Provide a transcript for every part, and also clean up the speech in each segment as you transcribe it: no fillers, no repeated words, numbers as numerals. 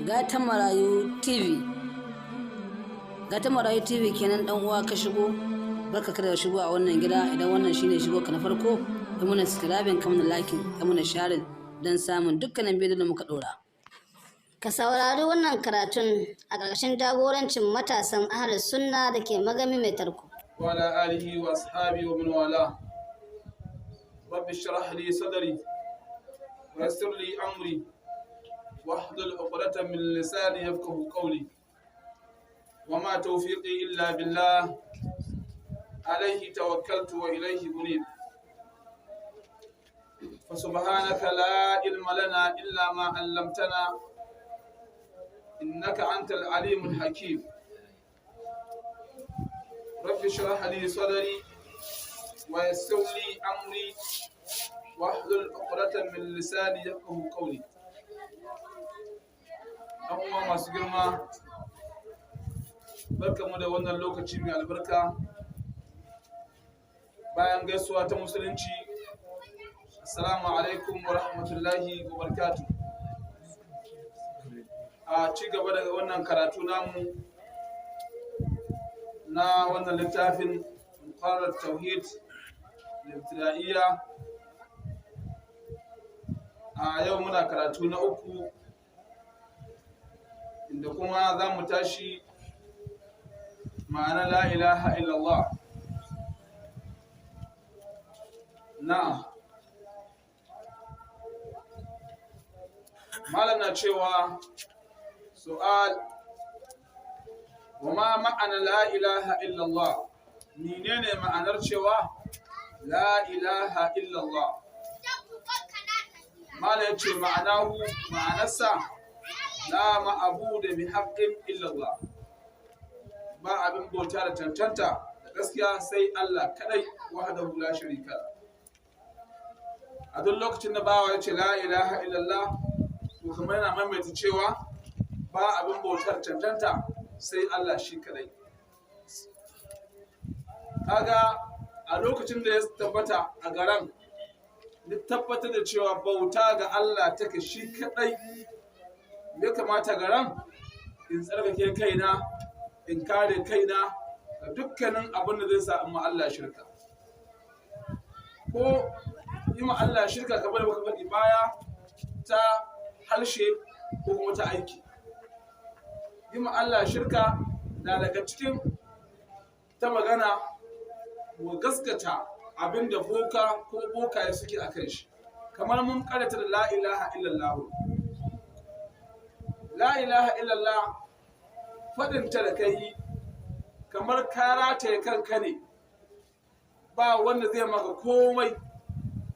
Gatan Marayu TV. Gatan Marayu TV kenan. Dan uwa, ka shigo, barka kada shigo a wannan gida. Idan wannan shine shigo ka na farko, ka muna subscribing, ka muna liking, ka muna sharing don samun dukkanin bidiyon da muka dora. Ka saurari wannan karatun a ƙarƙashin jagorancin matasan Ahlus Sunna da ke Magami Mai Tarko. وعلى آله وأصحابه ومن والاه. رب اشرح لي صدري ويسر لي أمري واحلل عقدة من لساني يفقه قولي، وما توفيقي إلا بالله، عليه توكلت وإليه أنيب. فسبحانك لا علم لنا إلا ما علمتنا، إنك أنت العليم الحكيم. رب اشرح لي صدري ويسر لي أمري واحلل عقدة من لساني يفقه قولي. Ɗan uwa masu girma, barkamu da wannan lokaci mai albarka. Bayan gaisuwa ta Musulunci, assalamu alaikum wa rahmatullahi wa barakatuh. A ci gaba da wannan karatu namu na wannan littafin Muqarrar Tauhid Ibtida'iyya, a yau muna karatu na uku, inda kuma za mu tashi ma'ana la ilaha illallah. Na'am, malam na cewa: su'al wa ma ma'ana la ilaha illallah? Menene ma'anar cewa la ilaha illallah? Malam ya ce ma'anahu, ma'anarsa, la ma'abuda bi haqqin illallah, ba abin bauta da cancanta da gaskiya sai Allah kadai, wahdahu la sharika. A duk lokacin da bawa ya ce la ilaha illallah, to kuma yana maimaita cewa ba abin bautar cancanta sai Allah shi kadai. Kaga a lokacin da ya tabbata a garan ni tabbatar da cewa bauta ga Allah take shi kadai, ya kamata garan in tsarkake kaina, in kare kaina ga dukkanin abin da zai sa in ma Allah shirka, ko yi ma Allah shirka kamar da muka faɗi baya, ta harshe ko kuma ta aiki. Yi ma Allah shirka na daga cikin ta magana, mu gaskata abin da boka ko bokaye suke a kan shi, kamar mun karanta da la ilaha illallah. La ilaha illallah, faɗinta da kai kamar ka rataye kanka ne, ba wanda zai maka komai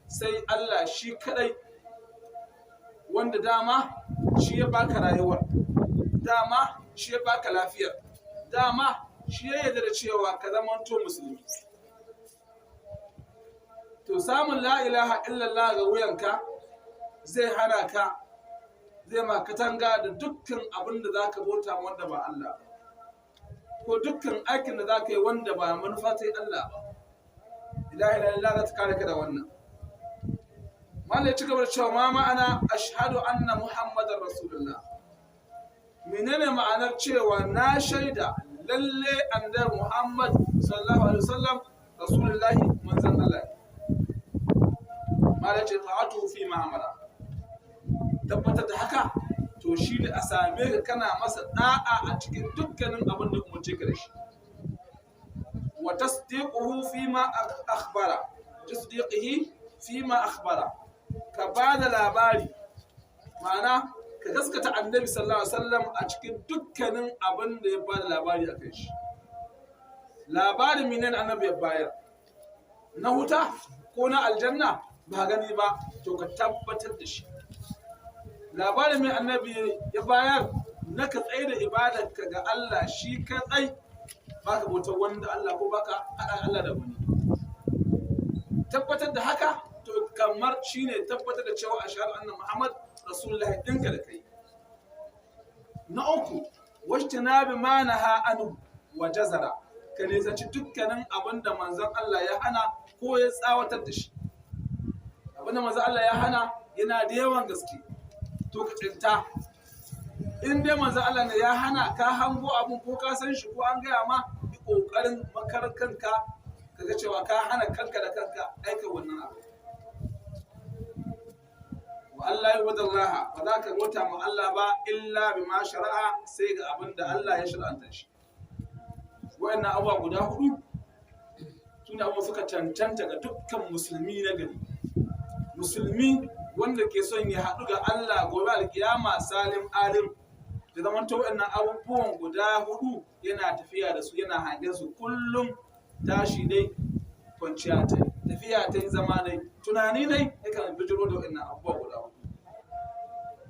sai Allah shi kadai, wanda dama shi ya baka rayuwar, dama shi ya baka lafiyar, dama shi ya yarda da cewa ka zamanto musulmi. To samun la ilaha illallah ga wuyanka zai hana ka, zai ma katanga da dukkan abin da za ka bauta wanda ba Allah ba, ko dukkan aikin da za ka yi wanda ba manufa ta yi Allah ba. Ilaha illallah za ta kare ka da wannan. Malai ya ci gaba da cewa: ma ma'ana ashhadu anna Muhammadar rasulullah? Menene ma'anar cewa na shaida lalle annabi Muhammad sallallahu alaihi wasallam rasulullahi, manzon Allah? Malai ce: ta'atu fi ma amara. Tabbatar da haka to shine a same ka kana masa da'a a cikin dukkanin abin da umarce ka da shi. Wa tasdiquhu fi ma akhbara, tasdiqihi fi ma akhbara, ka ba da labari, ma'ana ka gaskata annabi sallallahu alaihi wasallam a cikin dukkanin abin da ya ba da labari a kai shi. Labarin minen annabi ya bayar na huta ko na aljanna ba gani ba, to ka tabbatar da shi. Labarin mai annabi ya bayar na ka tsaye da ibadarka ga Allah shi ka tsai, baka bautar wanda Allah ko baka haɗa Allah da wani. Tabbatar da haka to kamar shine tabbatar da cewa ashhadu anna Muhammad rasulullahi ɗinka da kai. Na uku, wajtinabi ma naha anhu wa jazara, ka nisanci dukkanin abin da manzon Allah ya hana ko ya tsawatar da shi. Abin da manzon Allah ya hana yana da yawan gaske, to ka tsinta. In dai manzo Allah ne ya hana, ka hango abun ko ka san shi ko an gaya ma, yi kokarin makar kanka kaga cewa ka hana kanka da kanka aika wannan abu. Wa Allah ya wadallaha, ba za ka bauta ma Allah ba illa bima shari'a, sai ga abin da Allah ya shar'anta shi. Wa'annan abubuwa guda hudu suna abubuwa suka cancanta ga dukkan musulmi na gari, musulmi wanda ke son ya haɗu ga Allah gobe alkiyama salim alim, da zamanto waɗannan abubuwan guda hudu yana tafiya da su, yana hangen su kullum. Tashi dai, kwanciya ta, tafiya ta, zama dai, tunani dai, yakan bijiro da waɗannan abubuwa guda hudu.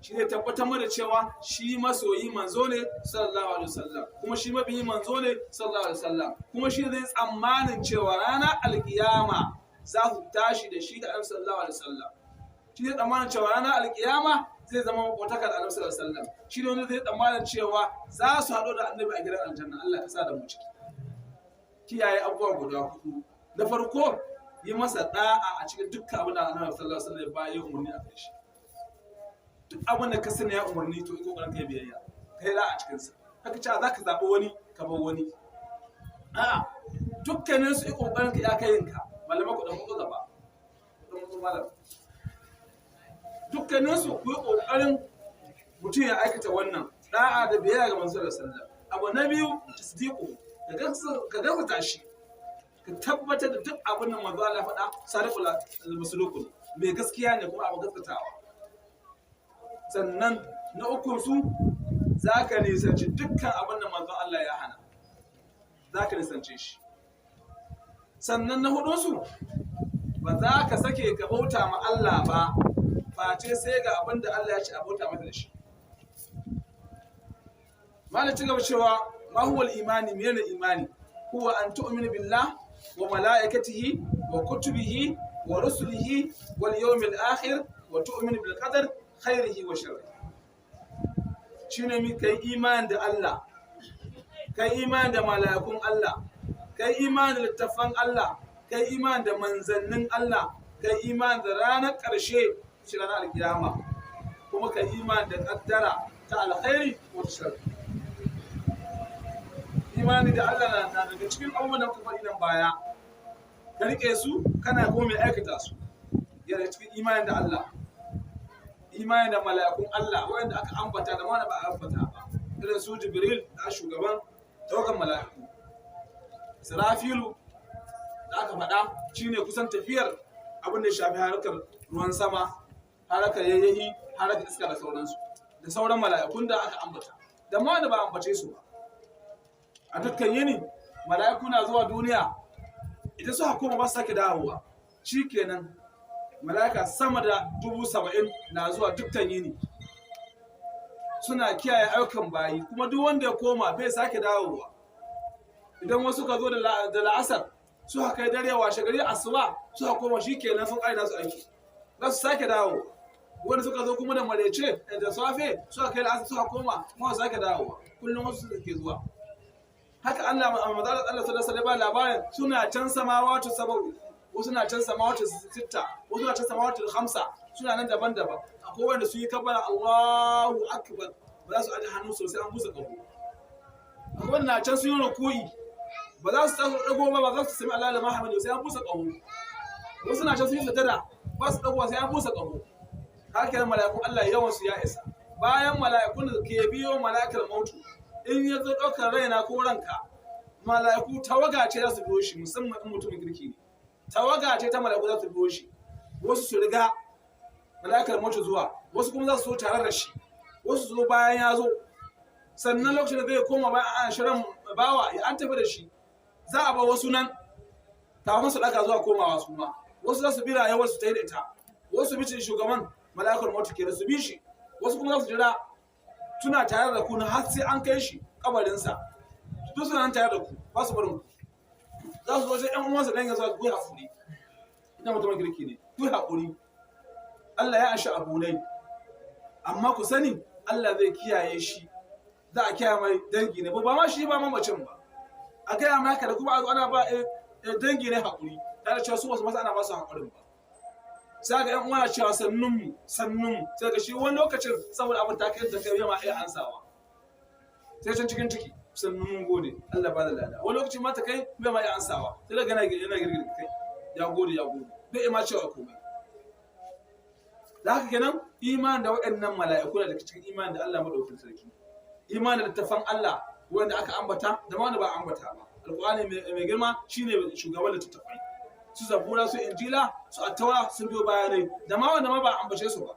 Shi ne tabbatar mana cewa shi masoyi manzo ne sallallahu alaihi wasallam, kuma shi mabiyi manzo ne sallallahu alaihi wasallam, kuma shi zai tsammanin cewa ranar alkiyama za su tashi da shi da annabi sallallahu alaihi wasallam. Shi ne tsammanin cewa ranar alkiyama zai zama makotaka da annabi sallallahu alaihi wasallam. Shi ne wanda zai tsammanin cewa za su haɗu da annabi a gidan aljanna. Allah ka sa da mu ciki. Kiyaye abubuwa guda hudu: na farko, yi masa da'a a cikin dukkan abin da annabi sallallahu alaihi wasallam ya bayi umarni a kai shi. Duk abin da ka sani ya umarni, to yi kokarin kai biyayya, kai da'a a cikin sa. Haka cewa zaka zaɓi wani ka bar wani, a'a, dukkanin su yi kokarin ka ya kai yinka. Malamai, ku dan ku gaba, dan ku malam, dukkanin su ku yi kokarin mutum ya aikata wannan da'a da biyayya ga manzo sallallahu alaihi wasallam. Abu na biyu, tasdiqu, ka gaskata shi, ka tabbatar da duk abin da manzo Allah faɗa sadiqul masduq, mai gaskiya ne kuma abu gaskatawa. Sannan na ukun su, zaka nisanci dukkan abin da manzo Allah ya hana, zaka nisance shi. Sannan na hudun su, ba za ka sake ka bauta ma Allah ba face sai ga abin da Allah ya ce a bauta masa da shi. Malam ci gaba cewa: ma huwa imani? Menene imani? Huwa an tu'minu billah wa malaikatihi wa kutubihi wa rusulihi wal yawmil akhir wa tu'minu bil qadar khairihi wa sharrihi. Shine mi? Kai imani da Allah, kai imani da mala'ikun Allah, kai imani da littafan Allah, kai imani da manzannin Allah, kai imani da ranar ƙarshe, shi ranar alkiyama, kuma kai imani da kaddara ta alkhairi ko ta sharri. Imani da Allah na daga cikin abubuwan da muka faɗi nan baya. Ka rike su, kana kuma mai aikata su, yana cikin imani da Allah. Imani da mala'ikun Allah wanda aka ambata da wanda ba a ambata ba, irin su Jibril da shugaban tawagan mala'iku, Israfilu da aka faɗa shine kusan tafiyar abin da ya shafi harkar ruwan sama, harkar yayyahi, harkar iska da sauransu, da sauran mala'ikun da aka ambata da ma wanda ba a ambace su ba. A dukkan yini mala'iku na zuwa duniya, idan suka koma ba su sake dawowa. Shikenan, mala'ika sama da 70,000 na zuwa dukkan yini, suna kiyaye ayyukan bayi, kuma duk wanda ya koma bai sake dawowa. Idan wasu ka zo da la'asar suka kai dare, washe gari asuba suka koma, shikenan sun ƙare nasu aiki, za su sake dawo. Wanda suka zo kuma da marece, da safe suka kai la'asar suka koma, kuma su sake dawowa. Kullum wasu suke zuwa. Haka Allah, manzo Allah sallallahu alaihi wasallam labarin suna can samawatu sab'u, wasu na can samawatu sitta, wasu na can samawatu khamsa, suna nan daban-daban. Akwai wanda su yi kabbara Allahu akbar, ba za su aje hannu sosai an busa kaho. Akwai wanda na can sun yi ruku'i, ba za su taso dago ba, ba za su sami Allah Muhammad sai an busa kaho. Wasu na can sun yi sujada, ba su dago sai an busa kaho. Haka nan mala'ikun Allah yawan su ya isa. Bayan mala'ikun da ke biyo mala'ikar mautu, in ya zo ɗaukar raina ko ranka, mala'iku tawaga ce za su biyo shi, musamman in mutumin kirki ne. Tawaga ce ta mala'iku za su biyo shi, wasu su riga mala'ikar mautu zuwa, wasu kuma za su zo tare da shi, wasu su zo bayan ya zo. Sannan lokacin da zai koma bayan an shirin bawa ya an tafi da shi, za a ba wasu nan kafin su ɗaga zuwa komawa su ma. Wasu za su bi rayuwar su ta yi da ita, wasu bi shugaban mala'ikar mautu ke da su bi shi, wasu kuma za su jira suna tare da ku na har sai an kai shi kabarinsa. Duk suna nan tare da ku, ba su barin ku. Za su zo sai ƴan uwansa dan ya zo: ku yi hakuri, ina mutumin kirki ne, ku yi hakuri, Allah ya anshi abu ne, amma ku sani Allah zai kiyaye shi, za a kiyaye mai dangi ne, ba ma shi ba mamacin ba. A gaya mai haka da kuma a zo ana ba dangi ne hakuri, tare da cewa su wasu masu ana ba su hakurin ba. Sai ga yan uwa cewa sannun mu, sannun mu. Sai ga shi wani lokacin saboda abin ta kai da kai ma iya ansawa, sai can cikin ciki, sannun, mun gode, Allah ba da lada. Wani lokaci ma ta kai bai ma iya ansawa, sai ga yana girgir kai, ya gode, ya gode, bai ma cewa komai. Da haka kenan iman da waɗannan mala'iku na daga cikin iman da Allah madaukakin sarki, iman da littafan Allah wanda aka ambata da ma wanda ba ambata ba. Alƙur'ani mai girma shine shugaban littattafai, su Zabura, su Injila, su Attaura sun biyo bayanai, da ma wanda ma ba ambace su ba.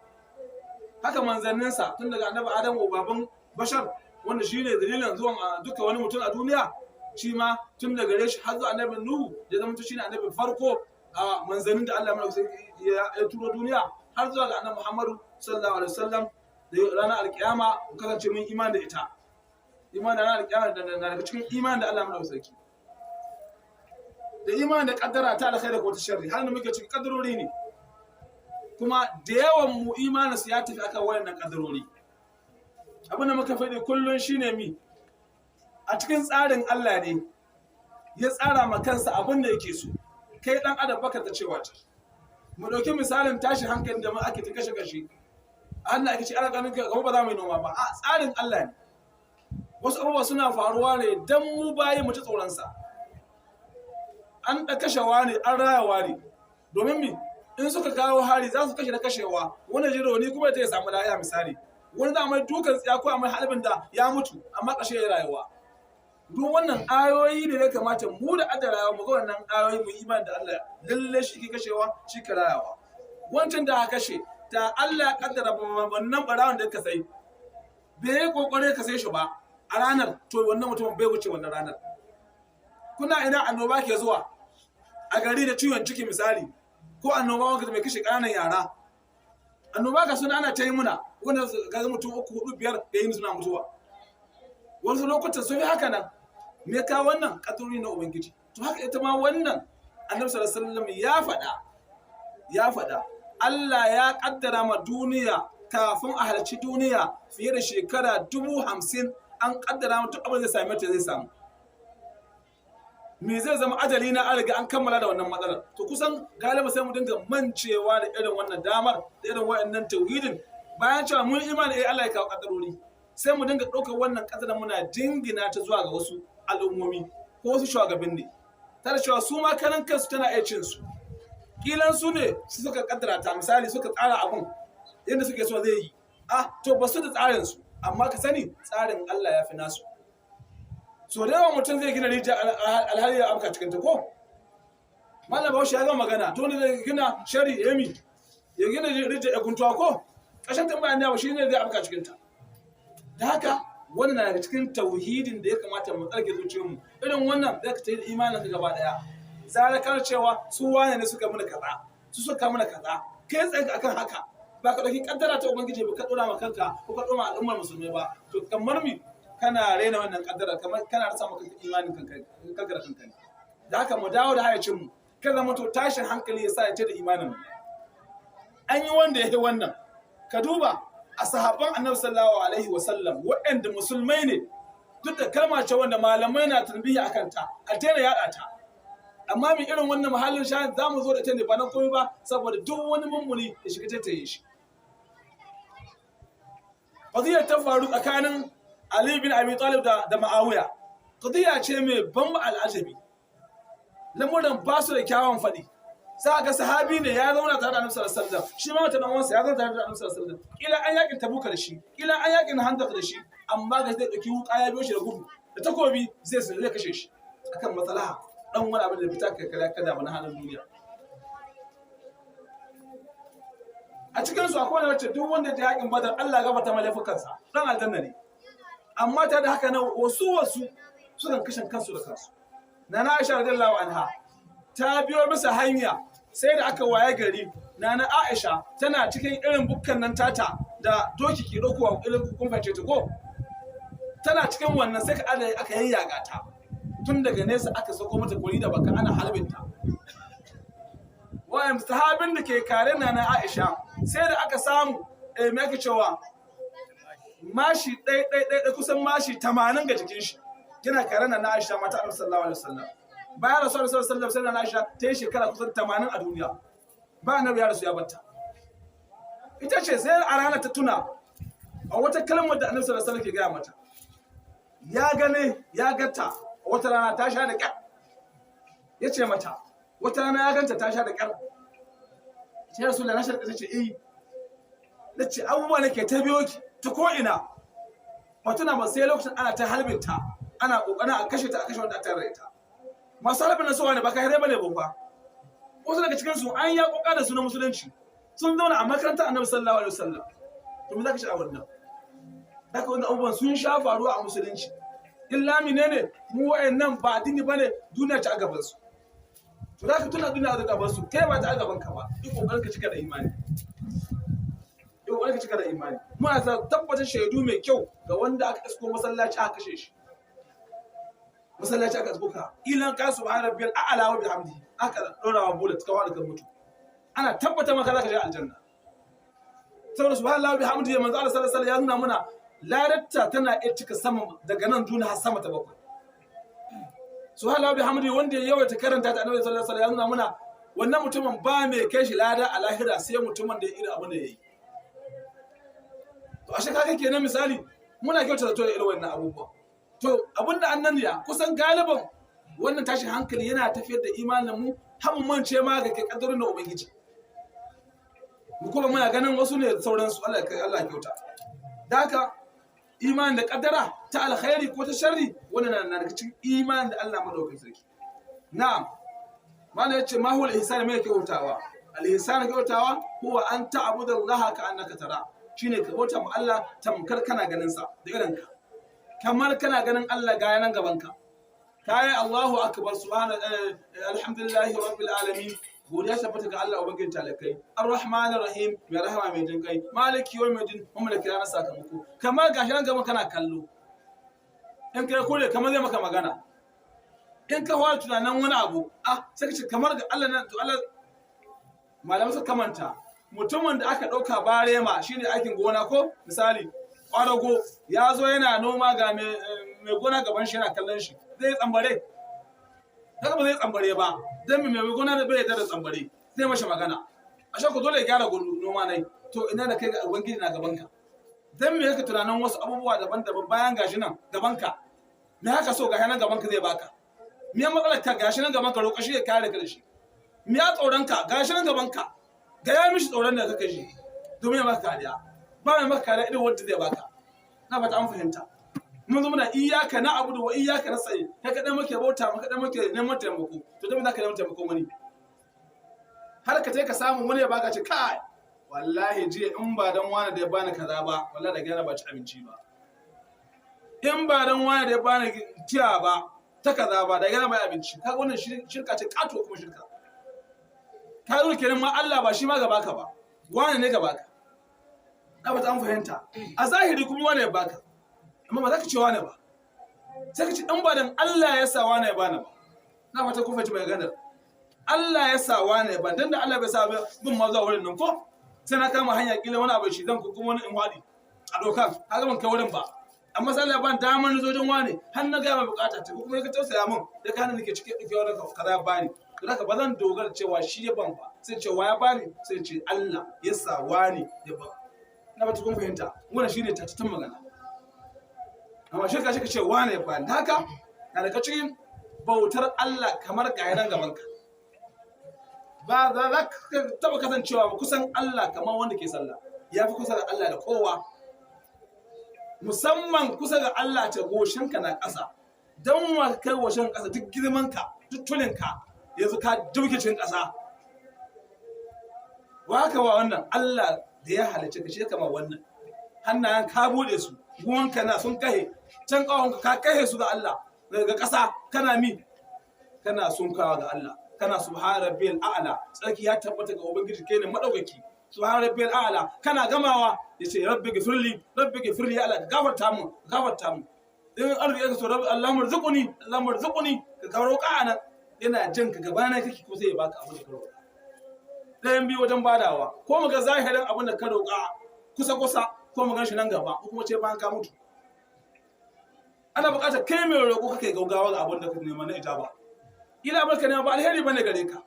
Haka manzanninsa, tun daga Annabi Adamu, baban bashar, wanda shine dalilin zuwan duka wani mutum a duniya, shi ma tun daga gare shi har zuwa Annabi Nuhu, ya zama shine annabi farko a manzannin da Allah ya turo duniya, har zuwa ga Annabi Muhammadu sallallahu alaihi wasallam. Da ranar alkiyama, mu kasance mun iman da ita. Iman da ranar alkiyama da daga cikin iman da Allah madaukakin sarki, da iman da kaddara ta alkhairi ko ta sharri. Har da muke cikin kaddarori ne, kuma da yawan mu imanin su ya tafi akan wayannan kaddarori. Abin da muka faɗi kullun shine mi? A cikin tsarin Allah ne ya tsara ma kansa abin da yake so. Kai dan adam baka ta cewa ce. Mu ɗauki misalin tashin hankali da mu ake ta kashe kashe, Allah ake ce ana ganin gaba ba za mu yi noma ba. A tsarin Allah ne, wasu abubuwa suna faruwa ne dan mu bayi mu ci tsoron sa. An da kashewa ne, an rayawa ne, domin mi? In suka kawo hari za su kashe da kashewa, wani ji rauni kuma ya samu lafiya. Misali, wani za mai dukan tsiya ko mai halibin da ya mutu, amma ƙarshe ya rayuwa. Duk wannan ayoyi ne ya kamata mu da adda rayuwa mu ga wannan ayoyi, mu imani da Allah, lalle shi ke kashewa, shi ke rayawa. Wancan da aka kashe ta, Allah ya kaddara wannan barawon da ka sai bai yi kokare ka sai shi ba a ranar, to wannan mutumin bai wuce wannan ranar. Kuna ina annoba ke zuwa a gari da ciwon ciki misali, ko annoba wanda mai kashe ƙananan yara, annoba ga suna ana ta yi muna, wanda ga mutum uku, hudu, biyar da yi suna mutuwa. Wasu lokutan sun fi haka nan. Me ka wannan kaduri na Ubangiji? To haka ita ma wannan, Annabi sallallahu alaihi wasallam ya faɗa, ya faɗa, Allah ya kaddara ma duniya kafin a halarci duniya fiye da shekara 50,000, an kaddara ma duk abin zai same ta zai samu. Me zai zama ajali na, an riga an kammala da wannan matsalar. To kusan galiba sai mu dinga mancewa da irin wannan damar, da irin wa'annan tauhidin. Bayan cewa mun imani eh Allah ya kawo kaddarori, sai mu dinga ɗaukar wannan kaddarar muna jingina ta zuwa ga wasu al'ummomi ko wasu shugabanni, tare cewa su ma karan kansu tana iya cin su. Kilan su ne su suka kaddara ta, misali suka tsara abun yadda suke so zai yi. Ah, to ba su da tsarin su, amma ka sani tsarin Allah ya fi nasu. So da yawan mutum zai gina rijiya alhali ya afka cikin ta. Ko Malam Bahaushe ya gama magana, to ne zai gina shari yemi ya gina rijiya ya guntuwa, ko ƙarshen tambaya ne ba shi ne zai afka cikin ta. Da haka wannan na daga cikin tauhidin da ya kamata mu tsarke zuciyarmu. Irin wannan zai ka tayi imanin ka gaba daya. Zara kar cewa su wane ne suka mana kaza, su suka mana kaza, kai tsaye akan haka, ba ka dauki kaddara ta Ubangiji ba ka dora ma kanka ko ka dora ma al'ummar musulmai ba, to kamar mi kana rena wannan kaddara, kamar kana rasa maka imanin kanka kanka da kanka ne. Da haka mu dawo da hayacin mu, kada mu to tashin hankali ya sa ya ce da imanin mu. An yi wanda ya yi wannan. Ka duba a sahabban Annabi sallallahu alaihi wasallam, waɗanda musulmai ne, duk da kalma ce wanda malamai na tarbiyya akan ta, a daina yaɗa ta, amma mai irin wannan mahallin shahid za mu zo da ita ne ba nan komai ba, saboda duk wani mummuni ya shiga tattaye shi. Qadiyar ta faru tsakanin Ali bin Abi Talib da Muawiya. Qadiya ce mai ban al'ajabi, lamuran ba su da kyawun faɗi. Za ga sahabi ne ya zauna tare da Annabi sallallahu alaihi wasallam, shi ma wata dan uwansa ya zauna tare da Annabi sallallahu alaihi wasallam, kila an yakin Tabuka da shi, kila an yakin Handaq da shi, amma ga zai dauki wuka ya biyo shi da gudu da takobi, zai kashe shi akan matsalaha dan wani abin da fita kai kada kada na halin duniya. A cikin su akwai wanda duk wanda ya yakin Badar, Allah ya gafarta mai laifukansa, dan aljanna ne. Amma ta da haka nan wasu sukan kashe kansu da kansu. Nana Aisha radiyallahu anha ta biyo bisa hanya, sai da aka waye gari Nana Aisha tana cikin irin bukkan nan tata da doki ke ɗaukowa, irin kun fahimce ta ko, tana cikin wannan, sai ka aka yayyaga ta tun daga nesa, aka sako mata kuri da baka ana halbinta. Wa'an sahabin da ke kare Nana Aisha, sai da aka samu me ake cewa, mashi ɗai ɗai ɗai kusan mashi 80 ga jikin shi, yana kare Nana Aisha mata Annabi sallallahu alaihi wasallam. Bayan Rasul sallallahu alaihi wasallam, sai Nana Aisha ta yi shekara kusan 80 a duniya. Ba annabi ya rasu ya batta. Ita ce sai a ranar ta tuna a wata kalmar da annabi sallallahu alaihi wasallam ke gaya mata. Ya gane ya gata wata rana ta sha da kyar. Ya ce mata wata rana ya ganta ta sha da kyar. Sai Rasulullah na sha da ce eh. Na ce abubuwa nake ta biyo ki ta ko ina. Ba tuna ba sai lokacin ana ta halbinta, ana kokarin a kashe ta, a kashe wanda ta tare ta. Masu halbin nan su wani ba kai bane ba fa. Wasu daga cikin su an ya koka da su na musulunci. Sun zauna a makarantar Annabi sallallahu alaihi wasallam. To me zaka ci a wannan? Haka wannan abubuwan sun sha faruwa a musulunci. Illa menene mu wayannan ba addini bane, duniya ta gaban su. To zaka tuna duniya ta gaban su, kai ba ta gaban ka ba. Yi kokarin ka cika da imani. Yi kokarin ka cika da imani. Muna ta tabbatar shaidu mai kyau ga wanda aka isko masallaci aka kashe shi. Masallaci aka isko ka. Ilan ka subhana rabbiyal a'la wa bihamdihi. Aka dora wa bullet ka wani kan mutu. Ana tabbata maka zaka je aljanna. Saboda subhanallahi wa bihamdihi manzo Allah sallallahu alaihi wasallam ya nuna muna ladatta tana iya cika sama daga nan duniya har sama ta bakwai. Subhanallahi bihamdihi wanda ya yawaita karanta ta, Annabi sallallahu alaihi wasallam ya nuna muna wannan mutumin ba mai kai shi lada a lahira sai mutumin da ya irin abin da yayi. To ashe kaga kenan misali muna kyauta zato da irin wannan abubuwa. To abin da annan ya kusan galiban wannan tashin hankali yana tafiyar da imanin mu har mu mance ma ga kai kaddarin da Ubangiji. Mu kuma muna ganin wasu ne sauransu. Allah Allah kyauta. Da haka imani da kaddara ta alkhairi ko ta sharri, wannan na daga cikin imani da Allah madaukakin sarki. Na'am, malai yace ma huwa al-ihsan, mai kyautawa? Al-ihsan kyautawa, huwa an ta'budu Allah ka annaka tara, shine ka bauta ma Allah tamkar kana ganin sa da irin ka, kamar kana ganin Allah ga yanan gaban ka. Kai Allahu akbar, subhana alhamdulillahi rabbil alamin, godiya tabbata ga Allah ubangijin talakai, arrahmanir rahim, mai rahama mai jin kai, maliki yawmiddin, mamallaki ranar sakamako. Kamar gashi nan gaban kana kallo. In kai kore kamar zai maka magana. In ka fara tunanin wani abu, ah, sai ka ce kamar ga Allah nan. To Allah malamai suka kamanta mutumin da aka ɗauka barema, shine aikin gona, ko misali ƙwadago ya zo yana noma, ga mai gona gaban shi yana kallon shi, zai tsambare? Haka ba zai tsambare ba. Dan mai gona da bai yarda da tsambare zai mashi magana. A ku dole ya gyara noma nai. To ina da kai ga Ubangiji na gaban ka, dan me yake tunanin wasu abubuwa daban-daban bayan gashi nan gaban ka? Me haka so? Gashi nan gaban ka zai baka. Me ya matsalar ka? Gashi nan gaban ka, roƙa shi ya kare ka da shi. Me ya tsoron ka? Gashi nan gaban ka, ga ya mishi tsoron da kake ji domin ya maka kariya. Ba mai maka kariya irin wanda zai baka. Na fata an fahimta. Mun zo muna iyyaka na abudu wa iyyaka nasta'in, kai kaɗai muke bauta, mu kaɗai muke neman taimako. To dan me zaka neman taimakon wani har ka ka samu wani ya baka? Ce kai wallahi jiya in ba dan wani da ya bani kaza ba, wallahi da gana ba ci abinci ba. In ba dan wani da ya bani tiya ba ta kaza ba, da gana ba abinci. Kaga wannan shirka ce kato. Kuma shirka ka zo kenan ma Allah ba shi ma gaba ka ba, wani ne gaba ka. Na ba ta an fahimta. A zahiri kuma wani ya baka, amma ba za ka ce wani ba, sai ka ce in ba dan Allah ya sa wani ya bani ba. Na fata ku fahimci mai ganar. Allah ya sa wani ya bani, dan da Allah bai sa ba bin ma zuwa wurin nan, ko sai na kama hanya kila wani abu shi zan ko kuma wani in wadi a dokan kaga ban kai wurin ba. Amma sai Allah ya ban damar na zojin wani har na ga mai bukata ta, kuma ya tausaya min da kana nake cike duke wani kaza ya bani. To haka ba zan dogara cewa shi ya ban ba, sai ce wa ya bani, sai ce Allah ya sa wani ya ban. Na ba kun fahimta. Wannan shine tattatan magana. Amma shirka shi ka ce wani ya bani. Haka na daga cikin bautar Allah kamar ga nan gaban ka. Ba za ka taba kasancewa ba kusan Allah kamar wanda ke sallah. Ya fi kusa da Allah da kowa, musamman kusa ga Allah ta goshinka na ƙasa. Don wa kai goshin ƙasa? Duk girmanka, duk tulinka, yanzu ka duke cikin ƙasa. Wa haka wa wannan Allah da ya halicce ka shi kama wannan hannayen ka bude su, guwanka na sun kahe can, ƙawonka ka kahe su ga Allah daga ƙasa, kana mi kana sunkawa ga Allah, kana subhana rabbiyal a'la, tsarki ya tabbata ga Ubangiji, kai ne madaukaki, subhana rabbiyal a'la. Kana gamawa yace rabbi gfirli, rabbi gfirli, ya Allah ka gafarta mu, ka gafarta mu. In arziki ka so, rabbi Allahumma rzuqni, Allahumma rzuqni, ka roƙa anan yana jin ka gaba na kake ko sai ya baka abin da ka roƙa. Ɗayan biyu wajen badawa, ko mu ga zahirin abin da ka roƙa kusa kusa, ko mu gan shi nan gaba, ko kuma ce bayan ka mutu. Ana buƙatar kai mai roƙo kake gaugawa ga abin da ka nema na ijaba. Ila abin ka nema ba alheri bane gare ka.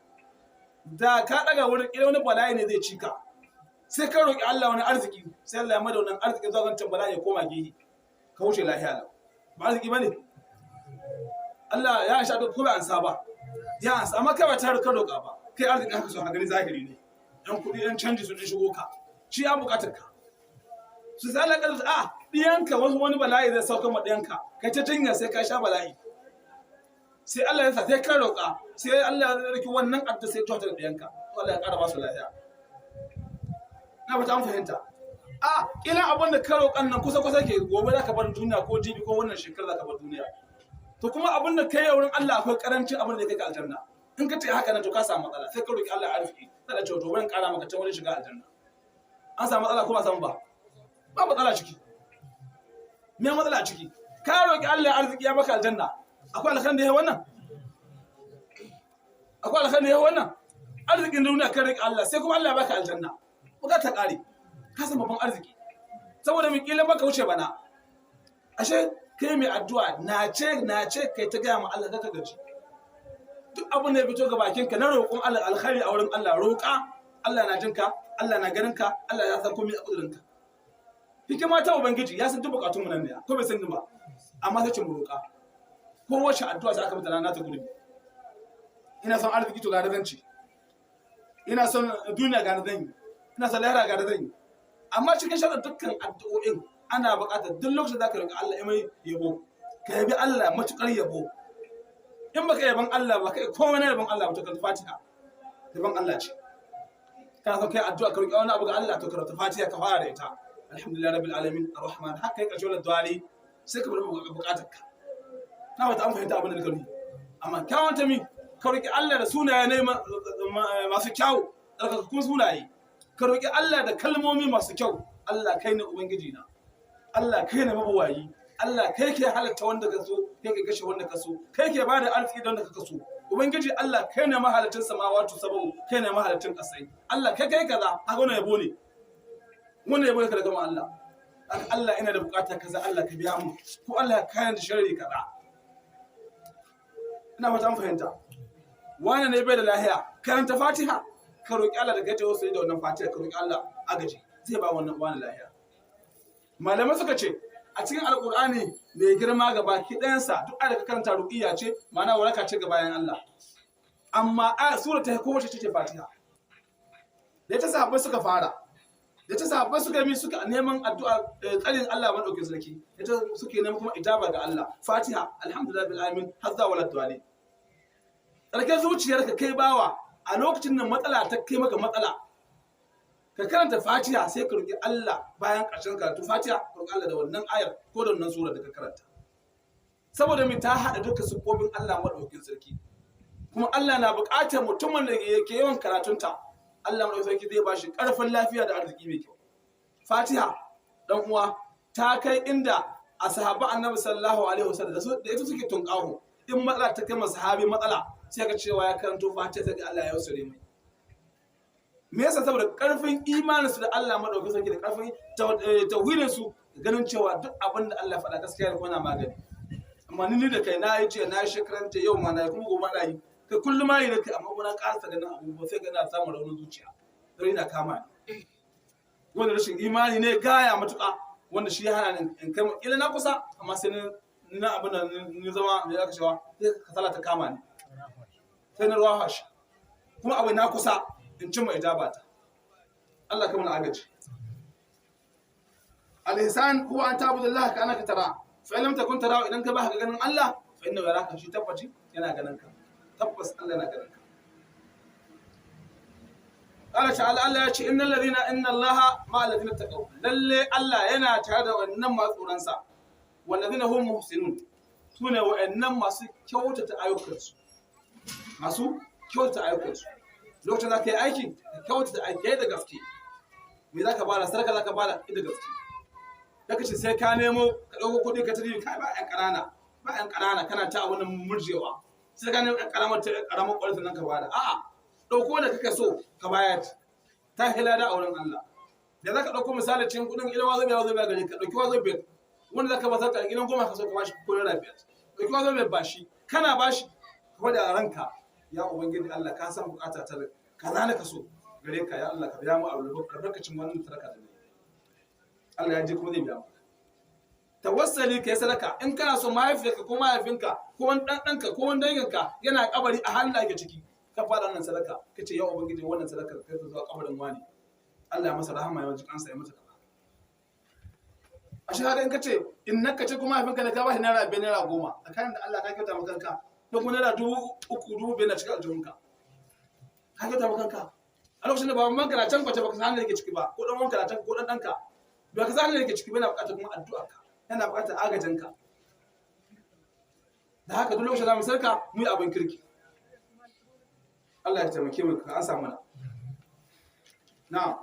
Da ka daga wurin kila wani bala'i ne zai cika, sai ka roki Allah wani arziki, sai Allah ya mada wannan arziki zuwa wancan bala'i ya koma gehe, ka wuce lafiya lau. Ba arziki bane? Allah ya sha ko bai ansa ba? Ya ansa, amma kai ba ta ka roka ba. Kai arziki haka so a gani zahiri ne, yan kuɗi, yan canji sun shigo ka, shi ya buƙatar ka su. Sai Allah ka a ɗiyanka wasu, wani bala'i zai sauka ma ɗiyanka, kai ta jinya, sai ka sha bala'i. Sai Allah ya sa sai ka roƙa, sai Allah ya riki wannan addu'a, sai tuwa da ɗiyanka, to Allah ya ƙara ba su lafiya. Na fata an fahimta. A kila abin da ka roƙan nan kusa kusa ke, gobe za ka bar duniya ko jibi ko wannan shekarar za ka bar duniya. To kuma abin da kai wurin Allah akwai karancin abin da ya kai ka aljanna. In ka ce haka nan, to ka samu matsala. Sai ka roƙi Allah arziki, sai da ce to bari in ƙara maka can wajen shiga aljanna. An samu matsala ko ba samu ba? Ba matsala ciki. Me matsala ciki? Ka roƙi Allah arziki, ya baka aljanna. Akwai alkhairin da ya wannan? Akwai alkhairin da ya wannan? Arzikin duniya ka roƙi Allah, sai kuma Allah ya baka aljanna, bukata ƙare, ka san babban arziki. Saboda mu kila baka wuce bana. Ashe kai mai addu'a, na ce na ce kai ta gaya ma Allah ka gaji. Duk abin da ya fito ga bakinka na roƙon Allah, alkhairi a wurin Allah, roƙa. Allah na jinka, Allah na ganin ka, Allah ya san komai a kudurinka. Hikima ta Ubangiji, ya san duk bukatun mu nan ne ko bai san ba? Amma sai ce mu roƙa. Ko wace addu'a sai aka mata rana ta gurbi. Ina son arziki, to ga da zan ci. Ina son duniya, ga da zan yi. Ina son lahira, ga da zan yi. Amma cikin shaɗa dukkan addu'o'in, ana buƙatar duk lokacin da ka roƙi Allah mai yabo, ka yabi Allah matuƙar yabo. In baka yaban Allah ba, kai komai na yaban Allah ba, to karanta Fatiha. Yaban Allah ce. Kana son kai addu'a, ka roƙi wani abu ga Allah, to karanta Fatiha, ka fara da ita, alhamdulillah rabbil alamin arrahman, haka kai ƙarshe wannan du'ali, sai ka bar buƙatar ka. Na wata an fahimta abin da nake nufi. Amma kyawun ta mi, ka roƙi Allah da sunaye ne masu kyau, tsarkakakkun sunaye. Ka roƙi Allah da kalmomi masu kyau. Allah, kai ne ubangiji na. Allah, kai ne mabuwayi. Allah, kai ke halatta wanda ka so, kai ke kashe wanda ka so, kai ke bada arziki da wanda ka so. Ubangiji Allah, kai ne mahalicin samawatu sabau, kai ne mahalicin kasai. Allah, kai kai kaza. Haka wannan yabo ne, wannan yabo ne ka daga Allah. Allah, ina da bukata kaza, Allah ka biya mu, ko Allah ka kayan da sharri kaza. Ina fata an fahimta. Wani ne bai da lahiya, karanta Fatiha, ka roki Allah da gaje wasu da wannan Fatiha, ka roki Allah agaji, zai ba wannan wani lahiya. Malamai suka ce a cikin Alkur'ani mai girma ga baki ɗayansa, duk ayar da ka karanta ruqiyya ce, ma'ana waraka ce ga bayan Allah. Amma a sura ta kowace ce Fatiha. Da ta sahabbai suka fara, da ta sahabbai suka yi suka neman addu'a tsarin Allah madaukakin sarki, ita suke neman kuma ijaba ga Allah, Fatiha, alhamdulillah bil alamin, har zuwa wala duwali. Tsarkin zuciyarka, kai bawa, a lokacin nan matsala ta kai maka matsala, ka karanta Fatiha, sai ka roki Allah. Bayan ƙarshen karatu Fatiha, ka roki Allah da wannan ayar ko da wannan sura da ka karanta. Saboda mai ta haɗa duka siffofin Allah madaukakin sarki, kuma Allah na buƙatar mutumin da yake yawan karatunta, Allah madaukakin sarki zai bashi ƙarfin lafiya da arziki mai kyau. Fatiha, dan uwa, ta kai inda a sahaba Annabi sallallahu alaihi wasallam da ita suke tunƙaho. In matsala ta kai masa sahabi matsala, sai ka cewa ya karanto Fatiha, sai ga Allah ya yausare mai. Me yasa? Saboda karfin imanin su da Allah madaukakin sarki, da karfin tauhidin su, ganin cewa duk abin da Allah faɗa gaskiya ne kuma na magani. Amma ni da kai, na yi jiya, na yi shekaran jiya, yau ma na yi, kuma gobe na yi, kai kullum ma yi da kai, amma kuma na ƙarasa ganin abubuwa, sai ga na samun raunin zuciya, rauni na kama ni. Wanda rashin imani ne gaya matuƙa, wanda shi ya hana ni in kai ila na kusa, amma sai ni na abin da ni zama me aka cewa, sai kasala ta kama ni, sai na ruwa shi kuma abu na kusa in cimma ijaba ta. Allah kamar agaji. Al-ihsan huwa an ta'budu Allah ka annaka tara, fa in lam takun tara, idan ka ba ka ganin Allah, fa inna yaraka, shi tabbaci yana ganin ka. Tabbas Allah yana ganin ka. Allah ta'ala, Allah ya ce innal ladina, inna Allaha ma alladhina taqaw, lalle Allah yana tare da wannan masu tsoron sa. Walladhina hum muhsinun, sune wa'annan masu kyautata ayyukansu, masu kyautata ayyukansu. Lokacin da ka yi aiki, ka kyautata aiki da gaske. Me za ka bada? Sarka za ka bada da gaske. Da ka ce sai ka nemo, ka ɗauko kuɗi, ka tafi kai ba ƴan ƙanana ba, ƴan ƙanana, kana ta abin murjewa, sai ka nemo ƴan ƙaramar ta ƙaramar ƙwarin nan ka bada. A'a, ɗauko da kake so ka bayar, ta hilada a wurin Allah. Da za ka ɗauko misali cikin kuɗin ila wazo biyar, wazo biyar gare ka, ɗauki wazo biyar. Wanda za ka ba sarka gidan 10 ka so ka bashi ko naira 5, ɗauki wazo biyar bashi. Kana bashi, ka faɗi a ranka, ya Ubangiji Allah, ka san bukata ta. Kaza na kaso gare ka ya Allah, ka biya mu albarkacin wannan sadaka da ni. Allah ya ji kuma zai biya mu. Tawassali, kai sadaka in kana so mahaifiyarka ko mahaifinka ko wani dan ɗanka ko wani danginka yana kabari a halin da ake ciki, ka fara wannan sadaka, ka ce, "Ya Ubangiji, wannan sadaka kai ta zuwa kabarin wani, Allah ya masa rahama, ya ji kansa, ya masa kaza." A shi haka in ka ce in naka ce kuma mahaifinka ne, ka ba shi ₦5, ₦10, tsakanin da Allah ka kyauta maka kanka, ko kuma ₦3,000, 5,000 na cikin aljihunka, ka kyauta maka kanka. A lokacin da baban manka na can kwace, baka san halin da yake ciki ba, ko dan wanka na can, ko dan ɗanka, baka san halin da yake ciki ba, yana buƙatar kuma addu'a ka, yana buƙatar agajinka. Da haka duk lokacin da mu sarka mu yi abin kirki, Allah ya taimake mu, ka an samu mana. Na'am,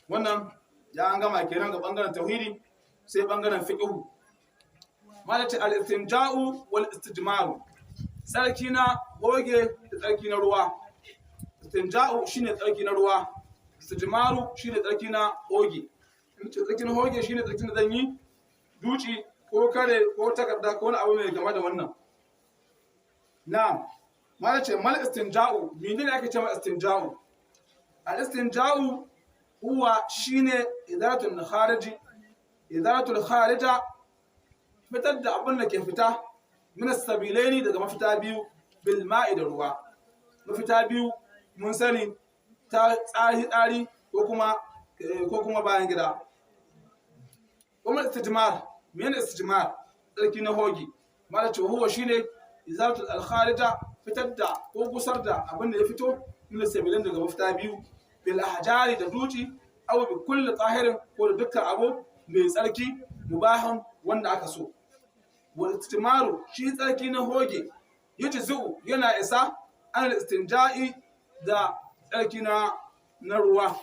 wannan ya an gama kenan ga bangaren tauhidi, sai bangaren fiqhu. Malati al-istinja'u wal istijmaru, tsarki na goge da tsarki na ruwa. Istinja'u shine tsarki na ruwa, istijmaru shine tsarki na hoge. In ce tsarki na hoge, shine tsarki na zan yi duci ko kare ko takarda ko wani abu mai game da wannan. Na'am, malace mal istinja'u, menene ake cewa istinja'u? Al istinja'u huwa shine idaratul khariji, idaratul kharija, fitar da abin da ke fita, min sabilaini, daga mafita biyu, bil ma'i, da ruwa. Mafita biyu mun sani, ta tsari tsari ko kuma bayan gida. Kuma istijmar, menene istijmar? Tsarki na hogi. Mala ce huwa shine izalatul al-kharija, fitar da ko gusar da abin da ya fito, min sabilin, daga mafita biyu, bil ahjari, da duci, aw bi kulli tahirin, ko da dukkan abu mai tsarki, mubahan, wanda aka so. Wal istijmaru, shi tsarki na hoge, yujzu, yana isa, an istinja'i, da tsarki na ruwa,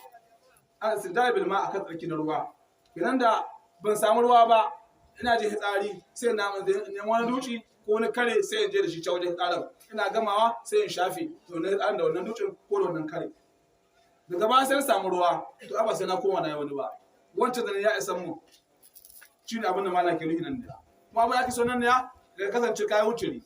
an istinja'i bil ma, akan tsarki na ruwa. Idan da ban samu ruwa ba, ina jin hitsari, sai na nemi wani duci ko wani kare, sai in je da shi ta wajen hitsarin. Ina gamawa sai in shafe to na hitsarin da wannan ducin ko da wannan kare. Daga baya sai na samu ruwa, to ba sai na koma na yi wani ba, wancan da ya isa mu. Shi ne abin da malam ke nufi nan. Da kuma abin da ake so nan ne ya kasance kayi wuciri